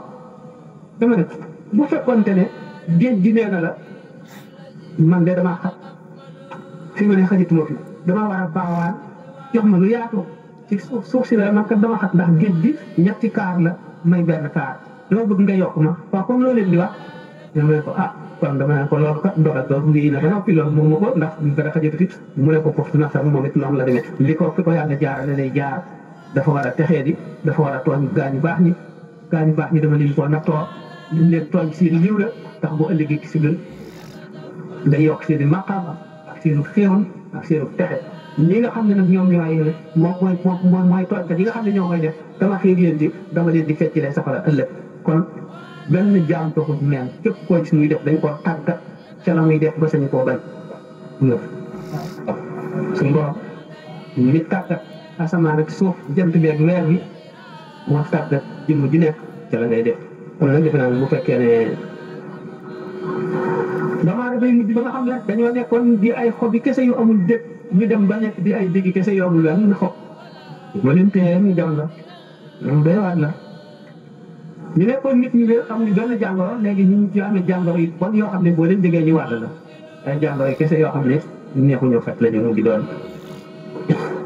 dama ne bu fekkoonte ne géej gi nee na la man de damaa xat fi ma ne xajatuma fi damaa war a baawaan jox ma lu yaatu ci suuf si la man kat dama xat ndax géej gi ñetti kaar la may benn kaar dama bëgg nga yokk ma waaw comme loolu leen di wax dama ne ko kon dama ne ko loolu kat ndogal ko lii na ba noppi loolu moom ma ko ndax dara xajatu mu ne ko foofu nasar moom it noonu la demee li ko fi ko yàlla jaarale lay jaar dafa war a texee di dafa war a tooñ gaañu baax ñi dama leen ko nattoo li leen tooñ seen liw la tax bu ëllëgee si gën day yokk seen i maqaama ak seenu xéewal ak seenu texe ñi nga xam ne nag ñoom ñooy mooy tooñkat yi nga xam ne ñoo koy def dama xiir leen di dama leen di fecc leen safara ëllëg kon benn jaam toxul neen képp koo gis muy def dañ koo tàggat ca la muy def ba sañu koo bañ ngëf suñu borom nit tàggat asamaan ak suuf jant bi ak weer bi moo tàggat jëmm ji nekk ca la ngay def kon nag defe naa ne bu fekkee ne damaa dafay mujj ba nga xam ne dañoo nekkoon di ay xob yi kese yu amul dëkk ñu dem ba nekk di ay dégg kese yu amul wenn xob ba leen téye ñu jam la loolu doy waat la ñu nekkoon nit ñi nga xam ne benn jàngoro léegi ñu ci amee jàngoro yi bon yoo xam ne boo leen déggee ñu wàll la ay jàngoro yi kese yoo xam ne neexuñoo faj la ñu mu di doon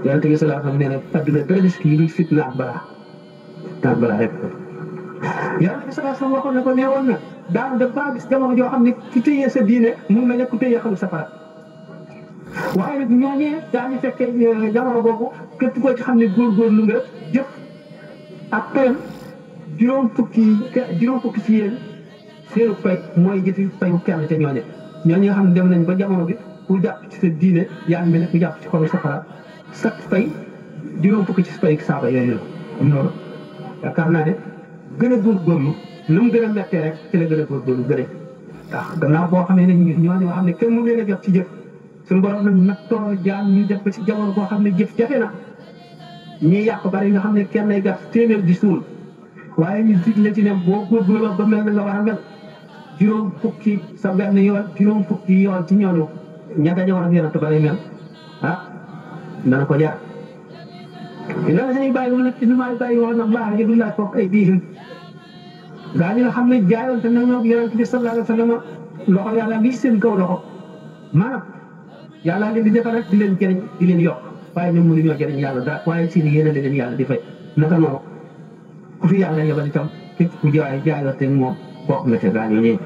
yonent bi sallallahu alayhi wa sallam nee na adduna dara des ki lu fitna ak balaa rek yonent bi sallallahu alayhi wa sallam waxoon na ko nee woon na daan da baa gis jamono joo xam ne ki téye sa diine mun na nekk téye xalu safara waaye nag ñooñee daañu fekkee jamono boobu képp koo ci xam ne góorgóorlu nga jëf ak toyam juróom fukki ci yéen seenu fay mooy jëfi fayu kenn ca ñooñe nga xam ne dem nañ ba jamono bi ku jàpp ci sa diine yaa ngi mel ne ku jàpp ci xolu safara sat fay juróom fukki ci fay saaba yooyu la loolu yaakaar naa ne gën a góorgóorlu nu mu gën a mettee rek ci la gën a góorgóorlu gën a ndax gannaaw boo xamee ne ñooñu nga xam ne kenn mu leen a jot ci jëf suñu borom nag nattoo jaam ñu def ko ci jamono boo xam ne jëf jafe na ñiy yàq bari nga xam ne kenn ay gas téeméer di suul waaye ñu digle ci ne boo góorgóorloo ba mel na nga war a mel juróom fukki sa benn yoon juróom fukki yoon ci ñooñu ña daje war ak yonent ba lay mel dana ko jaar dina la sañuy bàyyi woon nag ci numaay bàyyi woon nag baax yi du laaj foofu ay diihim gaa ñi nga xam ne jaayoon te nag ñoo yonent bi sallallahu alayhi wa sallam loxo yàlla ngi seen kaw loxo maanaam yàlla leen di defal rek di leen jëriñ di leen yokk waaye ñoom mënuñoo jëriñ yàlla daal waaye seen yéene la leen yàlla di fay naka noonu ku fi yàlla yebal itam képp ku jaayoon te moom bokk nga ca gaa ñooñu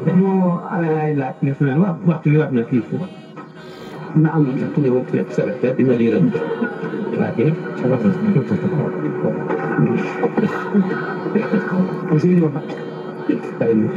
dañoo amee ay laaj ne fu ne waxtu bi war na fii na am tuuti woon tuuti sa te dina lii rek laaj yi aussi ñu wax ay nit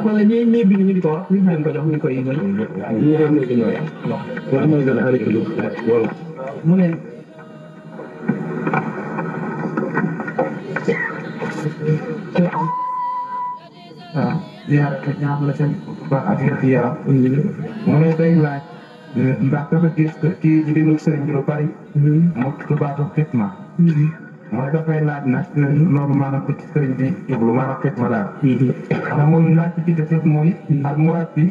wala ñi bind ñu di ko wax ñu leen ko jox ñu koy yëngal ñu xam ne dañoo yàq wala mooy gën a xale lu wala mu ne waaw ziyaara te ñaar la seen ba ak yëpp yaram mu ne day laaj ndax dafa gis ci mbirum sëriñ bi lu bari mu tubaatu xitma mooy dafay laaj nag loolu maanaam ko ci sëriñ bi jublu maanaam xitma daal ndax muy laaj ci def mooy ak muraat bi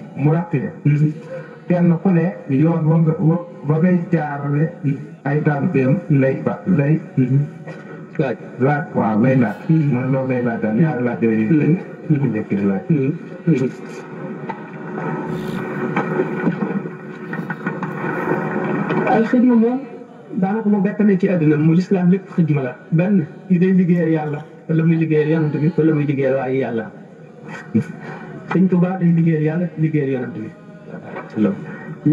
kenn ku ne yoon ba ngay jaarale ay taalibeem lay laaj waaw lay laaj man loolu lay laaj daal ñaari laaj yooyu lañ ko njëkk di laaj al xidma moom daanaka mu bettane ci àddina mu lislaam lépp xidma la benn yi day liggéeyal yàlla wala muy liggéeyal yonent bi wala muy liggéeyal waaye yàlla sëñ Tuubaa day liggéeyal yàlla liggéeyal yonent bi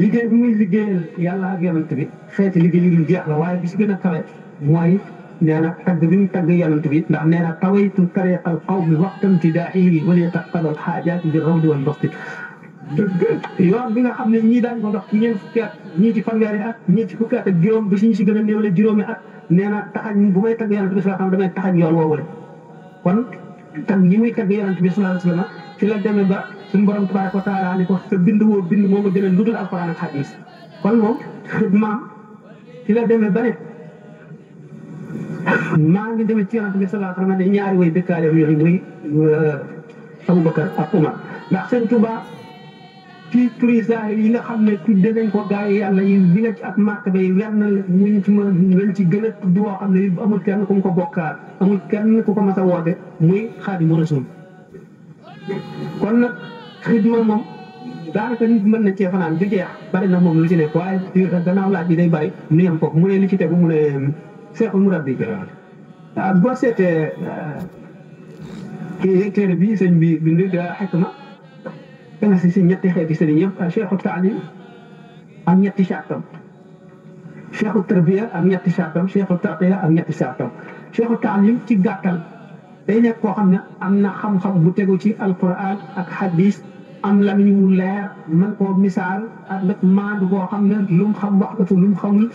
liggéey bi muy liggéeyal yàlla ak yonent bi xeeti liggéey yu dul jeex la waaye bi si gën a kawe mooy nee na tagg bi mu tagg yonent bi ndax nee na tawaytu tariqal qawmi waxtam tidaahi wala yataqadal xaajaati bi rawdi wal basti yoon bi nga xam ne ñii daañu ko dox ci ñeent fukki at ñii ci fanweeri at ñii ci fukki at ak juróom ba si ñu si gën a néewle juróomi at nee na taxañ bu may tagg yonent bi sallallahu alayhi wasallam damay taxañ yoon woowule kon tagg yi muy tagg yonent bi sallallahu alayhi wasallam ci la demee ba suñu borom tabaaraka wa taala ni ko sa bind woo bind moo ma gënal lu dul alquran ak hadis kon moom xidmaam ci la demee ba ne maa ngi demee ci yonent bi sallallahu alayhi wasallam ne ñaari way dëkkaale yooyu muy Abubakar ak Umar ndax sëñ Tuubaa ci turi zahir yi nga xam ne tudde nañ ko gaa yi yàlla yi li nga ci ak martaba yi weer na ñu ci mën lañ ci gën a tudd woo xam ne amul kenn ku mu ko bokkaal amul kenn ku ko mas a woote muy Xaadimu Rasuul kon nag xidma moom daanaka nit mën na cee fanaan du jeex bari na moom lu ci nekk waaye gannaaw laaj bi day bari nu yem foofu mu ne li ci tegu mu ne Seexul Murabbi boo seetee kii téere bi sëñ bi bind da xikma danga si ñetti xeeti sëriñ yëpp cheikhu taalim ak ñetti saatam cheikhu tarbiya ak ñetti saatam cheikhu tarqiya ak ñetti saatam cheikhu taalim ci gàttal day nekk koo xam ne am na xam-xam bu tegu ci alquran ak hadis am lamiñ mu leer man koo misaal ak nag maandu boo xam ne lu mu xam wax ko lu mu xamul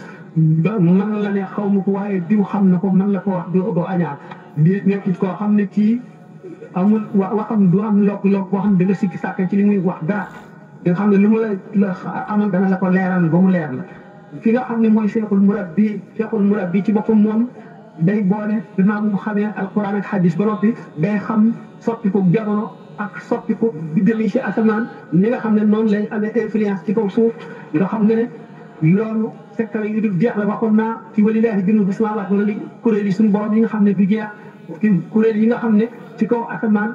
ba man la ne xaw ma ko waaye diw xam na ko man la ko wax doo añaar di nekk koo xam ne kii amul waxam du am lokk-lokk boo xam ne da nga sikki sàkk ci li muy wax dara nga xam ne lu mu la amal dana la ko leeral ba mu leer la ki nga xam ne mooy cheikhul murabbi ci boppam moom day boole dinaa mu xamee alquran ak hadis ba noppi day xam soppi ko jamono ak soppi ko diggante ci asamaan ni nga xam ne noonu lay amee influence ci kaw suuf nga xam ne loolu secteur yi dul jeex la waxoon naa ci walilaahi junuudu samaawaati wala li kuréel yi suñu borom yi nga xam ne du jeex kuréel yi nga xam ne ci kaw asamaan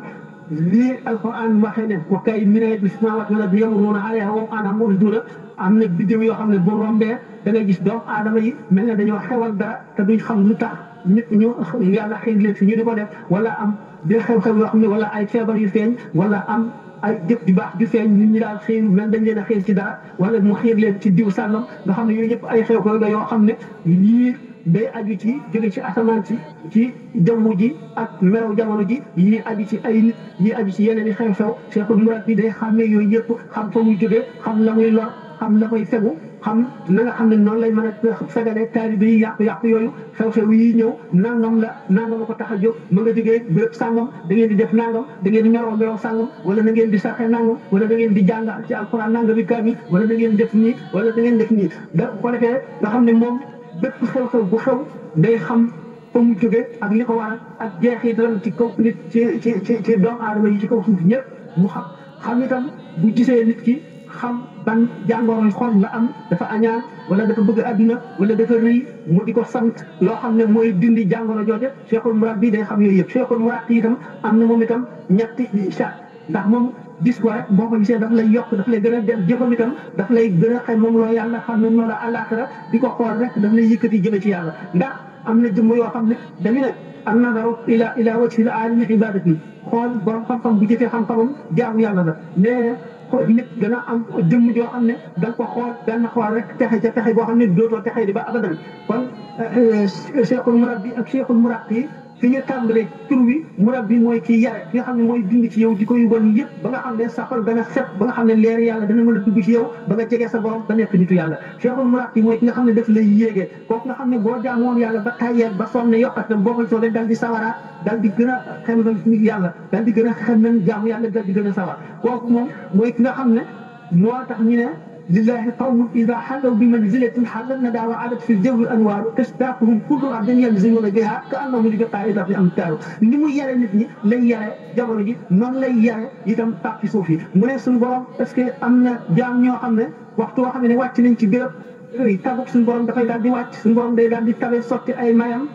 lii alquran waxee ne wa kaayyin min aayatin fi samaawaati wal ardi yamurruuna alayhaa wa hum anhaa mu'riduun am na biddew yoo xam ne bu rombee da ngay gis doomu aadama yi mel ne dañoo xewal dara te duñ xam lu tax nit ñu yàlla xëy leen si ñu di ko def wala am di xew-xew yoo xam ne wala ay feebar yu feeñ wala am ay jëf ju baax ju feeñ nit ñi daal xiir mel dañ leen a xiir ci dara wala mu xiir leen ci diw sàngam nga xam ne yooyu yëpp ay xew-xew la yoo xam ne yii day aju ci jóge ci asamaan si ci jaww ji ak melaw jamono ji yii aju ci ay nit yii aju ci yeneen i xew-xew Cheikhul Murabbi day xàmmee yooyu yëpp xam fa muy jógee xam la muy lor xam la koy fegu xam na nga xam ne noonu lay mën a fegalee taalibe yi yàqu-yàqu yooyu xew-xew yi ñëw nangam la nangam ko tax a jóg ma nga jógee bépp sàngam da ngeen di def nangam da ngeen di meroo sàngam wala na ngeen di saxe nangam wala da ngeen di jàng ci alquran nangam bi kaamil wala da ngeen def nii wala da ngeen def nii da ko defee nga xam ne moom bépp xew-xew bu xew day xam fa mu jóge ak li ko waral ak jeexitalam ci kaw nit ci doomu aadama yi ci kaw suuf ñëpp mu xam itam bu gisee nit ki xam ban jàngoro xol la am dafa añaan wala dafa bëgg adduna wala dafa rëy mu di ko sant loo xam ne mooy dindi jàngoro jooje Cheikhul Murabbi day xam yooyu yëpp Cheikhul Murabbi itam am na moom itam ñetti chat ndax moom gis ko rek boo ko gisee daf lay yokk daf lay gën a dem jëfam itam daf lay gën a xam moom loo yàlla xam ne moom la àllaaxira di ko xool rek daf lay yëkkati jëme ci yàlla ndax am na jëmm yoo xam ne dañu ne am nadaru ila wajhil aalimi ibadati xool borom xam-xam bu jëfee xam-xamam jaamu yàlla la nee nit dana am jëmm joo xam ne da nga ko xool benn xool rek texe ca texe boo xam ne dootoo texe di ba abadan kon Cheikhul Murabbi ak Cheikhul Murabbi fi ñu tàmbalee tur wi Murabbi mooy kii yare ki nga xam ne mooy dindi ci yow di ko yu bon yëpp ba nga xam ne sa xol dana set ba nga xam ne leer yàlla dana mën a dugg ci yow ba nga jege sa borom ba nekk nitu yàlla Cheikhul Murabbi mooy ki nga xam ne daf lay yéegee kooku nga xam ne boo jaamoon yàlla ba tayyeer ba sonn yokkat na boo koy soobee dal di sawara dal di gën a xem nit yàlla dal di gën a xem nañ jaamu yàlla dal di gën a sawar kooku moom mooy ki nga xam ne moo tax ñu ne lillahi qawmun ida xalaw bi manzilatin xalal na daawa adat fi jawwi anwaaru tastaaquhum kullu ardin yanziluna biha ka annahum li biqaa'i darbi amtaaru ni mu yare nit ñi lay yare jamono ji noonu lay yare itam tàkki suuf yi mu ne suñu borom parce que am na jaam ñoo xam ne waxtu woo xam ne wàcc nañ ci béréb tabuk suñu borom dafay daal di wàcc suñu borom day daal di tabe sotti ay mayam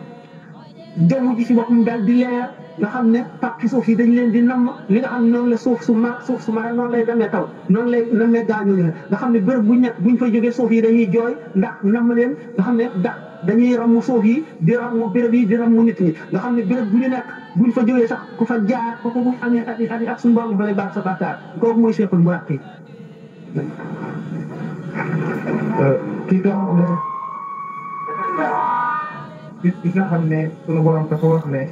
jaww ji si boppam daal di leer nga xam ne pàcc suuf yi dañ leen di namm li nga xam ne noonu la suuf su mara noonu lay demee taw noonu lay namee gaañoo nga xam ne bërëb buñ fa jógee suuf yi dañuy jooy ndax namm leen nga xam ne ndax dañuy ramm suuf yi di ramm béréb yi di ramm nit ñi nga xam ne béréb bu ñu nekk buñ fa jógee sax ku fa jaar kooku buñ amee ati ak suñu borom dafa lay baax sa bàkkaar kooku mooy seexul bu ràq yi kii nga xam ne sunu borom dafa wax ne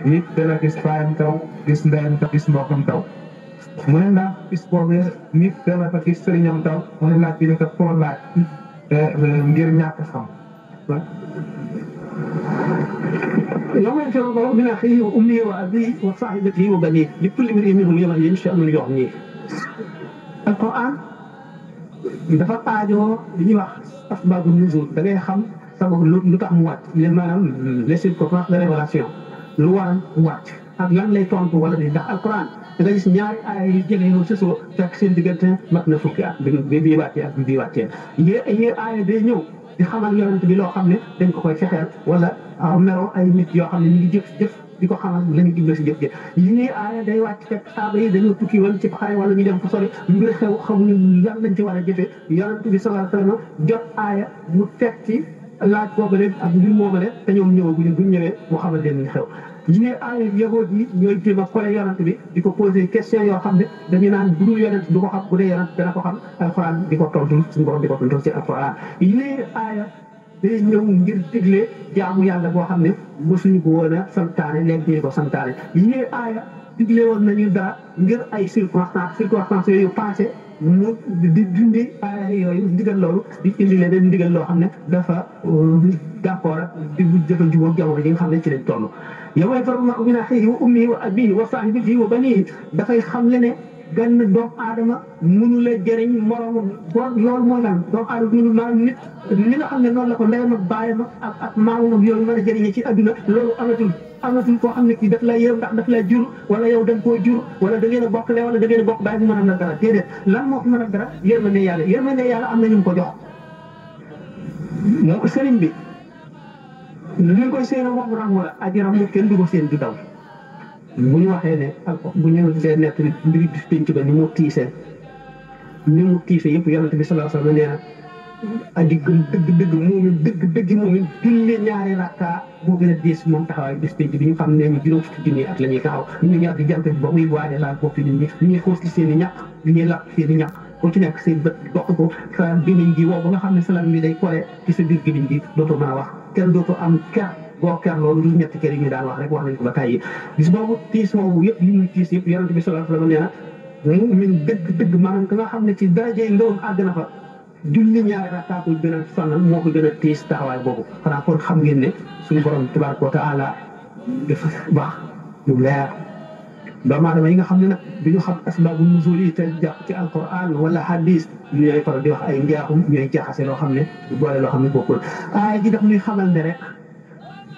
nit dana gis baayam taw gis ndeyam taw gis mbokkam taw mu ne ndax bis boobee nit dana fa gis sëriñam taw mu ne laaj bi ne ko foo laaj ngir ñàkk xam يوم ينفر المرء من أخيه وأمه وأبيه وصاحبته وبنيه لكل امرئ منهم يومئذ شأن يغنيه القرآن dafa aajoo li ñuy wax asbaabu nuzul da ngay xam sababu lu tax mu wàcc li maanaam les circonstances de révélation lu waral mu wàcc ak lan lay tontu wala di ndax alquran da nga gis ñaari aaya yu jege yow si suba fekk seen diggante mat na fukki at bi bii wàccee ak bi bii wàccee yee aaya day ñëw di xamal yonent bi loo xam ne dañ ko koy fexeel wala meroo ay nit yoo xam ne ñu ngi jëf di ko xamal la ñu digle si jëf-jëf yi ñuy aaya day wàcc fekk saaba yi dañoo tukki woon ci xare wala ñu dem fu sori mbir xew xamuñu lan lañ ci war a jëfee yonent bi sallallahu alayhi wasallam jot aaya mu teg ci laaj boobu leen ak mbir moomale te ñoom ñëwaguñu buñ ñëwee mu xamal leen ni xew yi ñuy aaya yahood yi ñooy jéem a collé yonent bi di ko posé question yoo xam ne dañu naan bu dul yonent du ko xam bu dee yonent dana ko xam alxuraan di ko tontu suñu borom di ko tontu ci alxuraan yi ñuy aaya day ñëw ngir digle jaamu yàlla boo xam ne mosuñu ko woon a santaane léegi ñu ko santaane yi ñuy aaya digle woon nañu dara ngir ay circonstances yooyu passé mu di dindi aaya yooyu ndigal loolu di indi leen ndigal loo xam ne dafa d'accord ak di jëfa jubóog jamono ji nga xam ne ci lañ toll yawma yafirru al-mar'u min akhihi wa ummihi wa abiihi wa saahibatihi wa baniihi dafay xam le ne benn doomu aadama mënu la jëriñ moroomam loolu mooy lan doomu aadama mënu maanaam nit li nga xam ne noonu la ko ndeyam ak baayam ak maamam yooyu mën a jëriñee ci adduna loolu amatul koo xam ne kii daf lay yërëm ndax daf lay jur wala yow da nga koo jur wala da ngeen a bokk wala da ngeen a bokk baay bi mën a na dara déedéet lan moo ko mën a dara yërmande yàlla am na ñu ko jox moo ko sëriñ bi li ñu koy seen wax bu ram wala aji ram kenn du ko seen du daw bu ñu waxee ne bu ñu see nett mbiri bis pénc ba ni mu tiisee yëpp yonent bi sallallahu alayhi wasallam nee na aji gëm dëgg moom it julli ñaari rakka boo gën a diis moom taxawaay bis pénc bi ñu xam ne ñu juróom fukki junni at la ñuy taxaw ñu ñaar di jant bi ba muy waade laal bopp nit ñi ñuy xuus ci seen i ñàq li ñuy làq seen i ñàq ku ci nekk seen bët dox ko sa gémmiñ gi wow ba nga xam ne salam bi day kole ci sa biir gémmiñ gi dootoo mën a wax kenn dootoo am ker boo ker loolu lu ñetti kër yi ñu daan wax rek wax nañ ko ba tàyyi bis boobu tiis boobu yëpp li muy tiis yëpp yonent bi sallallahu alayhi wasallam nee na min dëgg maanaam ka nga xam ne ci darajey ndawam àgg na fa julli ñaari rakkaa ko gën a sonal moo ko gën a tiis taxawaay boobu xanaa kon xam ngeen ne suñu borom tabaraka wa taala dafa baax lu leer doomu aadama yi nga xam ne nag bi ñu xam asbaabu nuzul yi te jàpp ci alquran wala hadis ñooy faral di wax ay njaaxum ñooy jaxase loo xam ne boole loo xam ne bokkul aaya ji daf ñuy xamal ne rek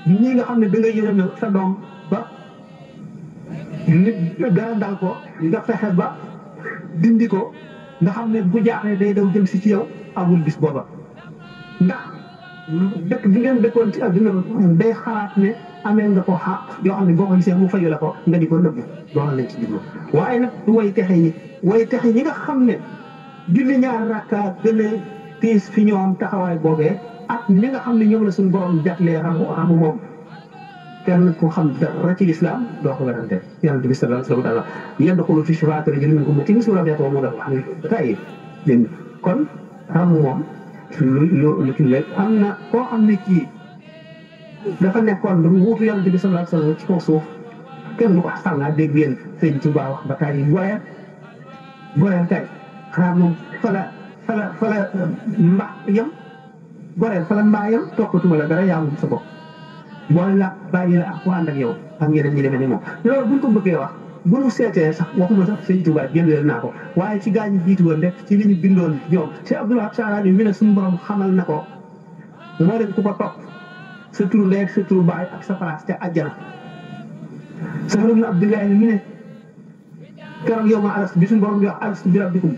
ñi nga xam ne da nga yërëm sa doom ba nit dara dal ko nga fexe ba dindi ko nga xam ne bu jaaxlee day daw jëm si ci yow amul bis booba ndax dëkk bi ngeen dëkkoon ci adduna day xalaat ne amee nga ko xaq yoo xam ne boo ko gisee mu fayu la ko nga di ko nëbbu loolu lañ ci jublu waaye nag du way texe ñi nga xam ne julli ñaar rakka gën a tiis fi ñoom taxawaay boobee ak ñi nga xam ne ñoom la suñu borom jàtlee ramu moom kenn ku xam dara ci lislaam doo ko werante yonent bi sallallahu alayhi wa sallam yadxulu fi shafaa'ati rajulin min ummati mislu rabi'ata mu def wax ni tay dégg kon ramu moom lu ci lekk am na koo xam ne kii dafa nekkoon lu wuutu yonent bi sallallahu alayhi wa sallam ci kaw suuf kenn du ko sànga dégg ngeen sëñ ci baa wax ba tay goreel tay xanaa moom fala mbaa yam goreel fala mbaa yam toppatuma la dara yaa moom sa bopp boole la bàyyi la ak ku ànd ak yow ak ñeneen ñi demee ni moom loolu buñ ko bëggee wax bu nu seetee sax waxuma sax sëñ Tuubaa jëndee naa ko waaye ci gaañu jiitu woon rek ci li ñu bindoon ñoom Cheikh Abdoul Wahab Sahrawi mi ne suñu borom xamal na ko moo leen ku ko topp sa turu ndey ak sa turu baay ak sa place ca àjjana Sahl ibn Abdullahi mi ne keroog yow ma alastu bi suñu borom di wax alastu bi rabbikum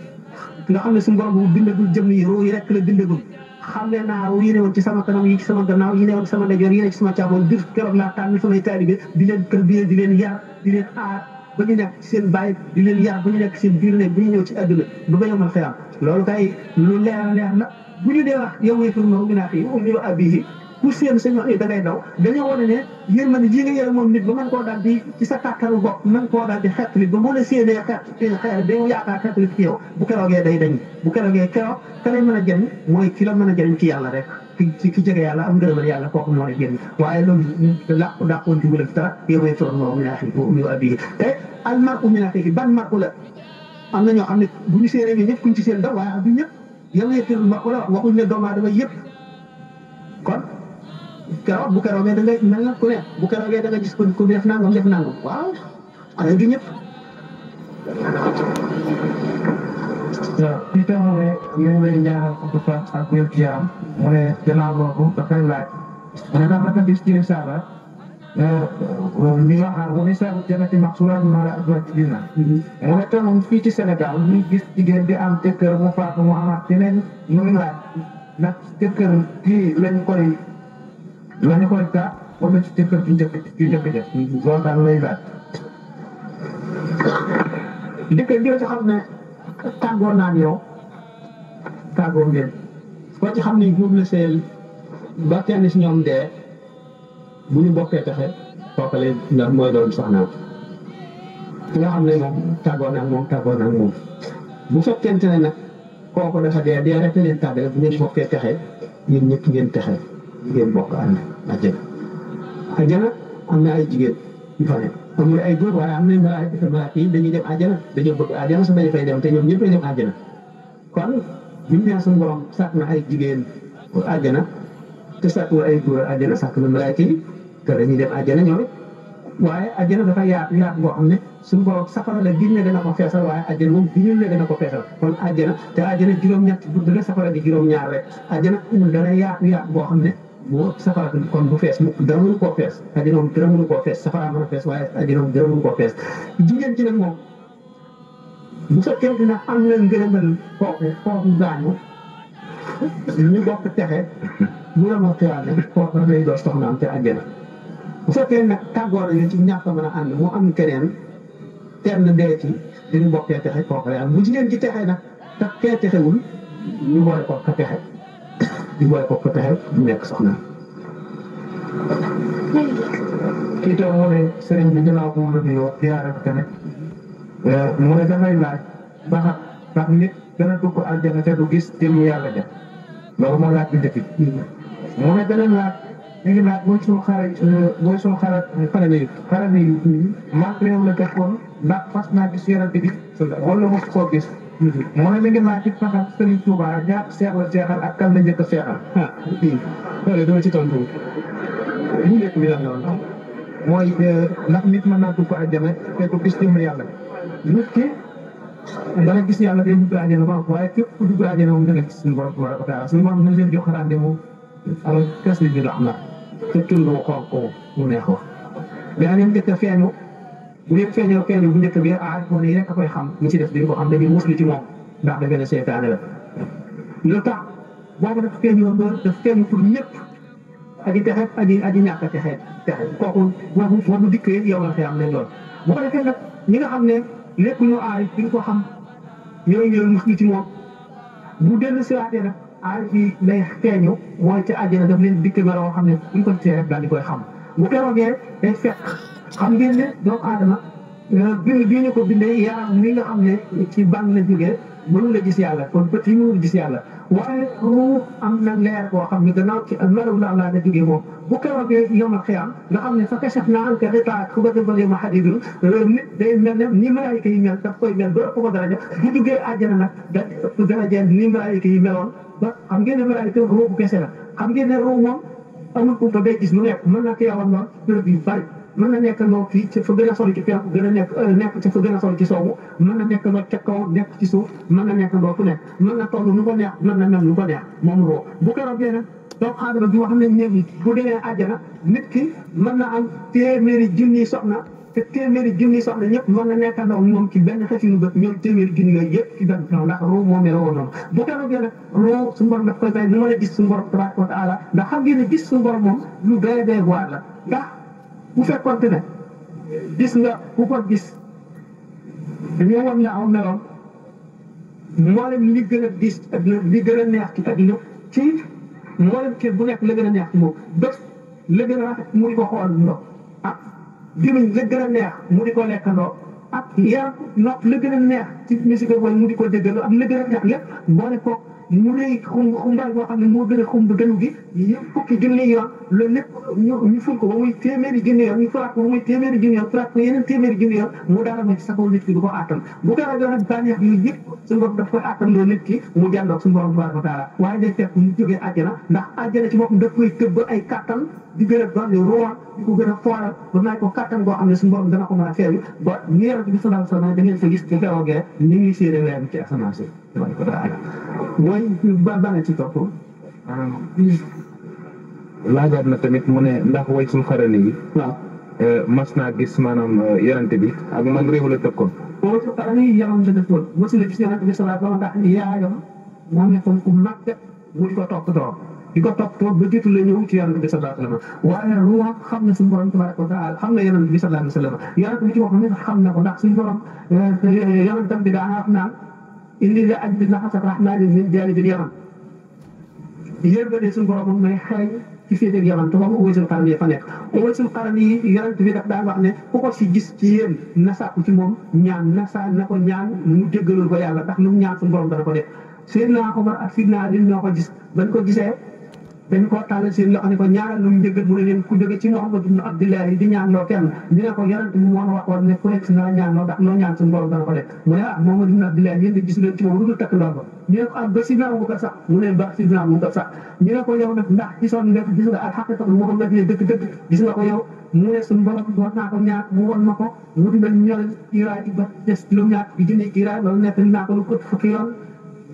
nga xam ne suñu borom bu bindagul jëm yi ruu yi rek la bindagul xam ne naa ruu yi ne woon ci sama kanam yi ci sama gannaaw yi ne woon ci sama ndeyjoor yi ne ci sama càmmoñ bir keroog laa tànn samay taalibe di leen tarbiyee di leen yar di leen aar ba ñu nekk ci seen baay di leen yar ba ñu nekk seen biir ne bu ñu ñëw ci àdduna du ba yomal xiyam loolu kay lu leer la bu ñu dee wax yow yëful moom minaa fi ummi wa abihi pour seen sañoo da ngay daw dañoo wane ne yërmande ji nga yore moom nit ba mën koo daal di ci sa kàttanu bopp mën koo daal di xettali ba mu la séenee xeer day yaakaar xettali ci yow bu keroogee day dañ bu keroogee keroog ka lay mën a jëriñ mooy ki la mën a jëriñ ci yàlla rek ki jege yàlla am ngërëmal yàlla kooku moo lay jëriñ waaye loolu dàqoon ci mu def dara yow may toog moom minaa fi ummi wa abihi te al mar'u minaa fi ban mar'u la am na ñoo xam ne bu ñu séenee ñi ñëpp kuñ ci seen daw waaye du ñëpp yow may tëral mar'u la waxuñ ne doomu aadama yëpp kon keroog bu keroogee da ngay mel na ku ne bu keroogee da nga gis ku def nangam waaw xanaa du ñëpp. waaw fii tam mu ne yéen lay ñaanal ko fa ak wér gu yaram mu ne gannaaw boobu dafay laaj mu ne dafa gis ci risaala li nga xam ne risaalu jannati maqsuura bi ma la azwaajina mu ne tam moom fii ci Sénégal ñu gis jigéen di am jëkkër mu faatu mu amaat yeneen ñu ngi laaj ndax jëkkër kii lañ koy taa wala ci jëkkër ju njëkk ja loolu daal lay laaj. jëkkër ji nga ci xam ne tàggoo naa ak yow tàggoo ngeen koo ci xam ne moom la seel ba kenn si ñoom dee bu ñu bokkee texe kookale ndax mooy doon soxnaam ki nga xam ne moom tàggoo naa ak moom bu fekkente ne nag kooku dafa dee rek leen tàggale bu ngeen bokkee texe yéen ñëpp ngeen texe ngeen bokk ànd àjjana am na ay jigéen yu fa nekk amul ay góor waaye am nañ malaaka yi dañuy dem àjjana dañoo bëgg àjjana su dañu fay dem te ñoom ñëpp ay dem àjjana kon buñu nee suñu borom sàkk na ay jigéen pour àjjana te sàkkul ay góor àjjana sàkk na malaaka yi te dañuy dem àjjana ñoom it waaye àjjana dafa yaatu boo xam ne suñu borom safara la giñ ne dana ko feesal waaye àjjana moom giñul ne dana ko feesal kon àjjana te àjjana juróom-ñett budd la safara di juróom-ñaar rek àjjana dana yaatu boo xam ne bu safara kon bu fees mu dara mënu koo fees àjjana moom dara mënu koo fees safara mën a fees waaye àjjana moom dara mënu koo fees jigéen ci nag moom bu fekkee dina am leen ngërëmal kooku gaañu ñu bokk texe bu la ma xiyaane kooku lay doon soxnaam te àjjana bu fekkee nag tàggoo nañu ci ñàkk a mën a ànd mu am keneen tenn dee ci diñu bokkee texe kooku lay am bu jigéen ci texe nag te kee texewul ñu boole ko ka texe mu nekk soxna. kii tam mu ne sëriñ bi gannaaw ko mu la nuyoo ziyaare ko tamit mu ne dafay laaj ndax nit dana dugg àjjana te du gis jëmm yàlla ja loolu moo laaj bi njëkk mu ne beneen laaj mi ngi laaj mooy suñu xarat xarala yi maak réew la defoon ndax fas naa gis yonent bi wala mos koo gis mu ne mi ngi laaj ci faxal Sëriñ Tuubaa ñaata seex la seexal ak kan la njëkk a seexal loolu dama ci tontu bu njëkk bi la noonu mooy ndax nit mën naa dugg àjjana te du gis jëmm yàlla nit ki dana gis yàlla day dugg àjjana ba waaye képp ku dugg àjjana moom dana gis suñu borom tabaaraka wa taala suñu borom dana leen jox rendez-vous alors kes bi la am na te tund mu xool ko mu neex ko beneen njëkk a feeñu bu dee feeñu bu njëkk bi ko ne rek a koy xam ñi ci def di ko xam dañuy muslu ci moom ndax da benn seytaane la lu tax boobu dafa feeñu dafa feeñu pour ñëpp aji texe aji ñàkk a texe kooku boobu dikkee yow la xëy am leen lool bu ko defee nag ñi nga xam ne lépp ñu aay fi ñu ko xam ñooy ñëw muslu ci moom bu dellu siwaatee nag aay bi lay feeñu mooy ca àjjana daf leen dikk meloo xam ne buñ ko gisee rek daal di koy xam bu keroogee day fekk xam ngeen ne doomu aadama bind bii ñu ko bindee yaram li nga xam ne ci ban la jógee mënul la gis yàlla kon bët yi mënul gis yàlla waaye mu am na leer boo xam ne gannaaw ci melaw la la jógee moom bu keroogee yawmal xiyaam nga xam ne fa kashafnaa anka ghitaa'aka fa basaraka al-yawma hadiidun nit day mel ne ni malaayika yi mel daf koy mel ba ëpp ko daraja bu duggee àjjana nag da ëpp daraja ni malaayika yi meloon ba xam ngeen ne malaayika ruu bu kese la xam ngeen ne ruu moom amul kumpa day gis lu nekk mën na teewal lool bërëb yu bari mën na nekk ndoo fii ca fa gën a sori ci penku gën a nekk ca fa gën a sori ci soowu mën na nekk ndoo ca kaw nekk ci suuf mën na nekk ndoo fu nekk mën na toll nu ko neex mën na mel nu ko neex moom roo bu keroogee nag doomu aadama bi wax nañ ne bu demee àjjana nit ki mën na am téeméeri junni soxna te téeméeri junni soxna ñëpp mën na nekk ndaw moom ci benn xefinu bët ñoom téeméeri junni yooyu yëpp ci benn temps ndax ruu moom la woon noonu bu keroogee nag ruu suñu borom daf koy fay nu mën a gis suñu borom tabaraka wa taala ndax xam ngeen ne gis suñu borom moom lu doy doy waar la ndax bu fekkoonte ne gis nga ku ko gis dañoo woon la aw meloon mboolem li gën a diis ak li gën a neex ci adduna ci mboolem kër bu nekk la gën a neex ci moom bët la gën a rafet mu di ko xool ndox ak gémmiñ la gën a neex mu di ko lekkandoo ak yaram nopp la gën a neex ci musique booy mu di ko déggaloo ak la gën a neex lépp boole ko mu rëy xumbaay boo xam ne moo gën a xumb gënu gi yëpp fukki junni yoon loolu lépp ñu ful ko ba muy téeméeri junni yoon ñu fulaat ko ba muy téeméeri junni yoon fulaat ko yeneen téeméeri junni yoon mu dara ci sa kaw nit ki du ko àttan bu ko rajo nag bànneex yooyu yëpp suñu borom daf koy àttan loolu nit ki mu jàndoog suñu borom tabaraka wa taala waaye day fekk mu jógee àjjana ndax àjjana ci boppam daf koy tëbb ay kattan di gën a doon ruwa di ko gën a fooral ba may ko kattan boo xam ne suñu borom dana ko mën a feewi ba ñeerant bi sallallahu alayhi wa sallam da ngeen ko gis ci keroogee ni ngi séeré weer bi ci asamaan si tabaraka wa taala mooy ba ci topp laajaat na tamit mu ne ndax way sul xarani yi waaw mas naa gis maanaam yonente bi ak man réew la tëkkoon way sul xarani yi yaram la dëkkoon mosu la gis yonente bi sallallahu alayhi wa sallam ndax yaayam moo nekkoon ku mag mu di ko toppatoo ba jiitu la ñëw ci yonente bi sallallahu alayhi wa sallam waaye ruuxam xam na suñu borom tabaraka wa taala xam na yonente bi sallallahu alayhi wa sallam yonente bi ci wax nit xam na ko ndax suñu borom yonentam bi daa wax naan indi la aj bi naxasat rahmaani min jaanibil yaman yërgade suñu borom moom may xeeñ ci féeteeg yaman te boobu Uwaysul Qarni fa nekk Uwaysul Qarni yi yonent bi daf daan wax ne ku ko si gis ci yéen na sàkku ci moom ñaan na ko ñaan mu jéggalul ko yàlla ndax lu mu ñaan suñu borom dana ko def Seydina Omar ak Seydina Ali ñoo ko gis bañ ko gisee dañ ko tàllal seen loxo ne ko ñaanal lu mu njëggal mu ne leen ku jóge ci Muhammad ibn Abdullahi di ñaan loo kenn ñu ne ko yonent bi moo waxoon ne ku nekk si na ñaan loo ndax loo ñaan suñu borom dana ko def mu ne Muhammad ibn Abdullahi yéen de gis leen ci moom lu dul takk ndoor ba ñu ne ko ba Sidina Abubakar sax mu ne ba Sidina Abubakar sax ñu ne ko yow nag ndax gisoon nga gis nga al-haqiqatu Muhammad yi dëgg gis nga ko yow mu ne suñu borom war naa ko ñaar mu won ma ko mu di mel ñol kiiraay di ba des juróom-ñaar bi junni kiiraay loolu nekk naa ko lu ëpp fukki yoon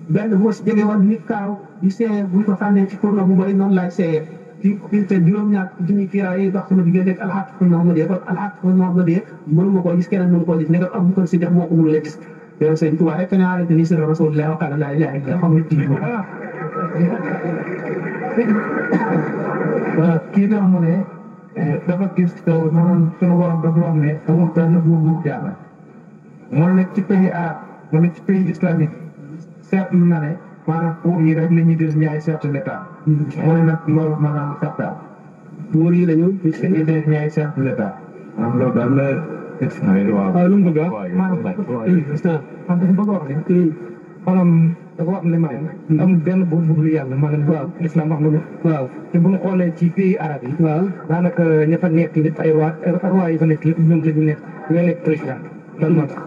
benn boo si jege woon nit kaaw di seeyee buñ ko sànnee ci fourneau bu bëri noonu laay seeyee fii te juróom-ñaar junni kiiraay yi dox sama diggante ak al-haqiqatu Muhammad yi kon al-haqiqatu Muhammad yi mënuma koo gis keneen mënu koo gis ne ko am ko si def moo ko mënu la gis yow sëñ Tuubaa rek ne arrêté ni sirra rasulillah wa qala la ilaha illa xam nit ñi waaw kii nga mu ne dafa gis taw maanaam sunu borom dafa wax ne amul benn buur bu yàlla moo nekk ci pays arabe mu nekk ci pays islamique seetlu na ne maanaam buur yi rek la ñuy des ñaari chef de l'état mu ne nag loolu maanaam sax daal buur yi lañu dañuy des ñaari chef de l'état maanaam loolu daal la waaw lu mu bëgg a wax maanaam dafa bëgg a wax ne maanaam dafa wax ne maanaam amul benn buur bu dul yàlla maanaam waaw islam wax na waaw te bu ñu xoolee ci pays arabe yi waaw daanaka ña fa nekk lépp ay roi yi fa nekk lépp ñoom la ñu nekk ñoo nekk président lan moo tax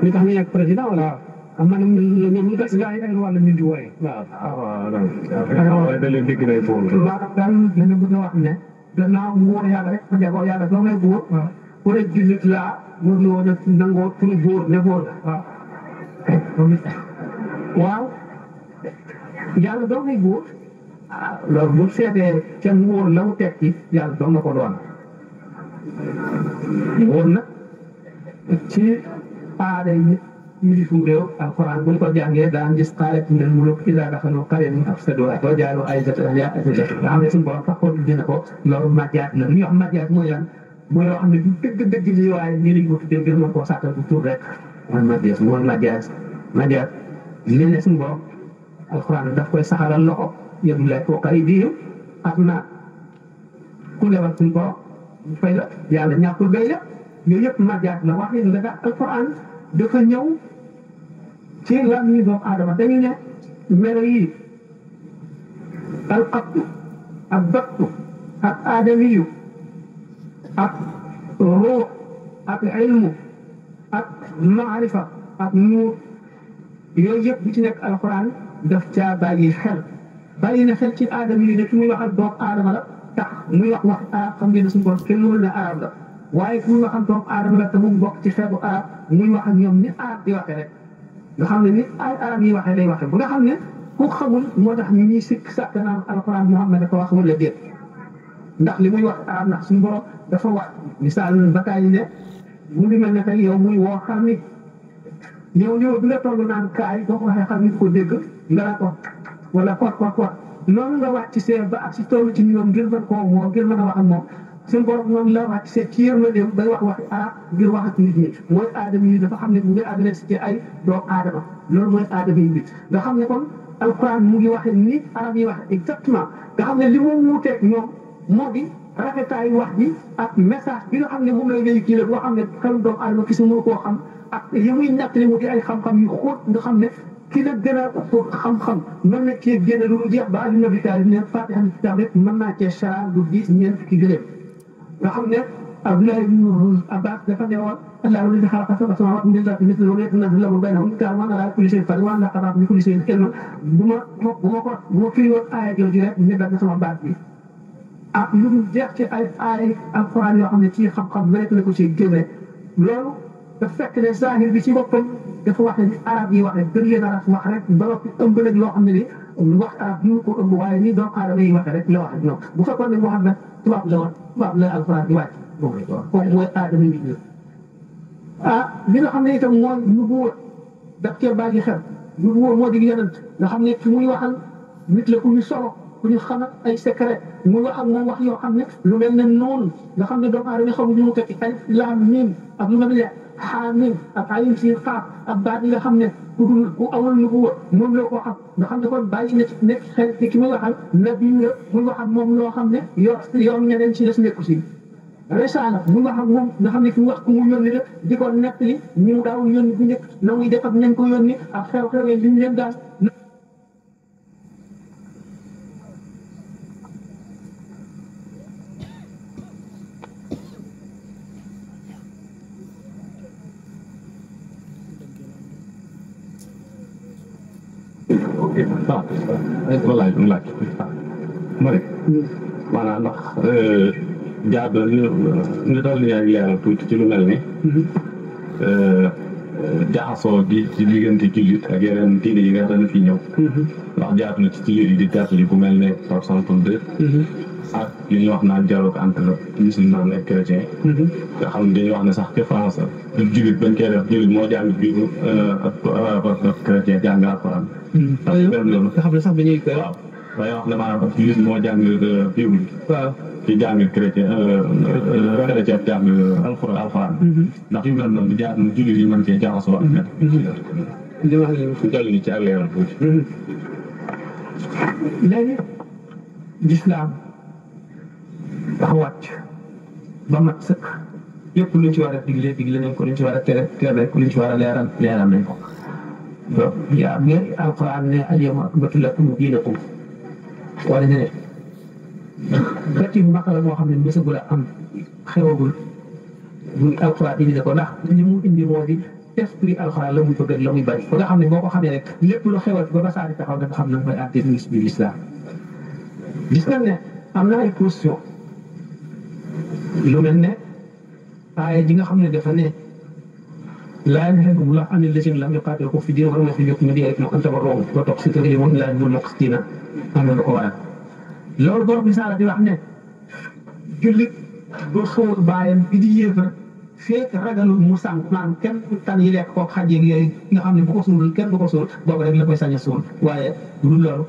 li tax ñu nekk président wala maanaam ñoom ñu des gars yi ay roi la ñu di wooye waaw waaw da leen dégg nay foofu maanaam daal la nga bëgg a wax ne gannaaw nguur yàlla rek fa jagoo yàlla doo ngay buur ku ne jullit laa war na woon a nangoo suñu buur ne buur la waaw yàlla doo ngay buur loolu bu seetee ca nguur la mu tekki yàlla doo nga ko doon nguur nag ci aada yi ñu di fu réew alxuraan bu ñu ko jàngee daan gis xaalat ndel muluk idaa daxaluu qaryatan afsaduuhaa wa ja'aluu a'izzata ahlihaa adillatan nga xam ne suñu borom sax ko dina ko loolu majaat la li ñuy wax majaat mooy lan mooy loo xam ne du dëgg lii waaye nii lañ ko tuddee ngir mën koo sàkkal bu tur rek mooy majaat li ne suñu borom alxuraan daf koy saxalal loxo yëpp lekk ko kay diir ak naa ku lebal suñu borom fay la yàlla ñàkkul bay la yooyu yëpp majaat la wax ne la alxuraan dafa ñëw ci lan ñuy doomu aadama dañu ne melo yi alxabtu ak battu ak aadamiyu ak ruux ak ilmu ak maarifa ak nuur yooyu yëpp bu ci nekk alxuraan daf caa bàyyi na xel ci aadama yi ne ki muy waxal doomu aadama la tax muy wax xam ngeen ne suñu borom kenn mënul ne arab la waaye ku ñu waxal doomu aadama la te mu bokk ci xeetu arab muy wax ak ñoom ni arab di waxee rek nga xam ne ni ay arab yi waxee lay waxee bu nga xam ne ku xamul moo tax ñu ñuy sikk sàkk naan alquran Muhammad dafa wax wala déet ndax li muy wax arab ndax suñu borom dafa wax misaal bataay yi ne mu ngi mel ne tey yow muy woo xam ni ñëw bi nga toll naan kaay boo ko waxee xam ni ko dégg nga la ko wala quoi noonu nga wàcc see ba ak si toll ci ñoom ngir mën koo woo ngir mën a wax ak moom suñu borom noonu la wàcc see ci yërmandeem bay wax waxi arab ngir wax ak nit ñi mooy aadama yi dafa xam ne mu ngi adressé ci ay doomu aadama loolu mooy aadama yi nit nga xam ne kon alquran mu ngi waxe ni arab yi waxe exactement nga xam ne li mu wuuteeg ñoom moo di rafetaayu wax ji ak message bi nga xam ne moom lay véhiculer boo xam ne xelu doomu aadama ki si mënu koo xam ak yi muy nettali mu di ay xam-xam yu xóot nga xam ne ki la gën a xam-xam mën na cee génne lu jeex ba àddina bi taal ne Fatiha kitaab rek mën naa cee chara lu diis ñeent fukki gëléem nga xam ne Abdullah ibn Abbas dafa ne woon Allahu alladi xalaqa sab'a samaawaati min ardin mithluhunna yatanazzalu al-amru baynahunna lita'lamu anna Allaha ala kulli shay'in qadiir wa anna Allaha bi kulli shay'in ilman bu ma firi woon aaya jooju rek ñu dagg sama baat bi ah lu mu jeex ci ay alquran yoo xam ne ci xam-xam rek la ko ci génne loolu dafa fekk ne zahir bi ci boppam dafa wax ne arab yi wax rek gën leen arab wax rek ba noppi ëmb rek loo xam ne ni wax arab ñu ko ëmb waaye ni doomu aadama yi waxee rek la wax ak ñoom bu fekkoon ne Muhammad tubaab la woon tubaab la alquran di wàcc kooku mooy aadama yi li nga xam ne itam mooy nubuwa daf cee bàyyi xel nubuwa moo di yonent nga xam ne ki muy waxal nit la ku ñu solo ku ñu xamal ay secret muy wax ak moom wax yoo xam ne lu mel ne noonu nga xam ne doomu aadama yi xamuñu mu tekki ay laam miim ak lu mel ne xaamim ak ayin si xaaf ak baat yi nga xam ne ku amul nubuwa moom la ko xam nga xam ne kon bàyyi na ci nekk xel te ki muy waxal nabi la muy wax ak moom loo xam ne yoon ñeneen ci des nekku si risaala muy wax ak moom nga xam ne ki mu wax ku mu yónni la di ko nettali ñu daawul yónni bu njëkk na muy def ak ñañ ko yónni ak xew-xew yi li ñu leen daal wallaay du laaj ma rek maanaam ndax jaadu nga doon yaay leeral tuuti ci lu mel ni jaxasoo gi ci diggante jullit ak yeneen diine yi nga xam ne fii ñëw ndax jaadu na ci jullit yi di teetali bu mel ne par exemple de ak li ñuy wax naan dialogue entre musulman ak chrétien nga xam ne dañuy wax ne sax ci France jullit bañ koy def jullit moo jàng biiru ak chrétien jàng alxuraan ndax loolu nga xam ne sax dañuy koy waaw dañuy wax ne maanaam jullit moo jàng biiru waaw ci jàng chrétien jàng alxuraan ndax yu mel noonu jaar jullit yi mën cee jaxasoo ak net li wax ñu toll ni ci ak leeral tuuti léegi lislaam dafa wàcc ba mat sëkk lépp luñ ci war a digle nañ ko luñ ci war a tere ko luñ ci war a leeral nañ ko donc yaa ngi alquran ne al-yawma akmaltu lakum diinakum wala ne xeeti mbaqala moo xam ne mësagul a am xewagul muy alquran indi ko ndax li mu indi moo di esprit alquran la muy bëgg la muy bari ba nga xam ne boo ko xamee rek lépp lu xewal ba basaari taxaw dafa xam ne mooy àtte bi l'islam gis nañ ne am na ay position lu mel ne aaya ji nga xam ne dafa ne laa yanhaakum Allaahu ani llaziina lam yuqaatilukum fi diin wa lam yukhrijukum min diyarikum an tabarruuhum wa tuqsituu ilayhim wa Allaahu yuhibbul muqsitiina am na lu ko waral loolu borom misaal di wax ne jullit bu xamul baayam bi di yéefar fekk ragalul mu sànq maanaam kenn tan yi lekk ko xaj yeeg yooyu nga xam ne bu ko suul kenn du ko suul boobu rek la koy sañ a suul waaye du loolu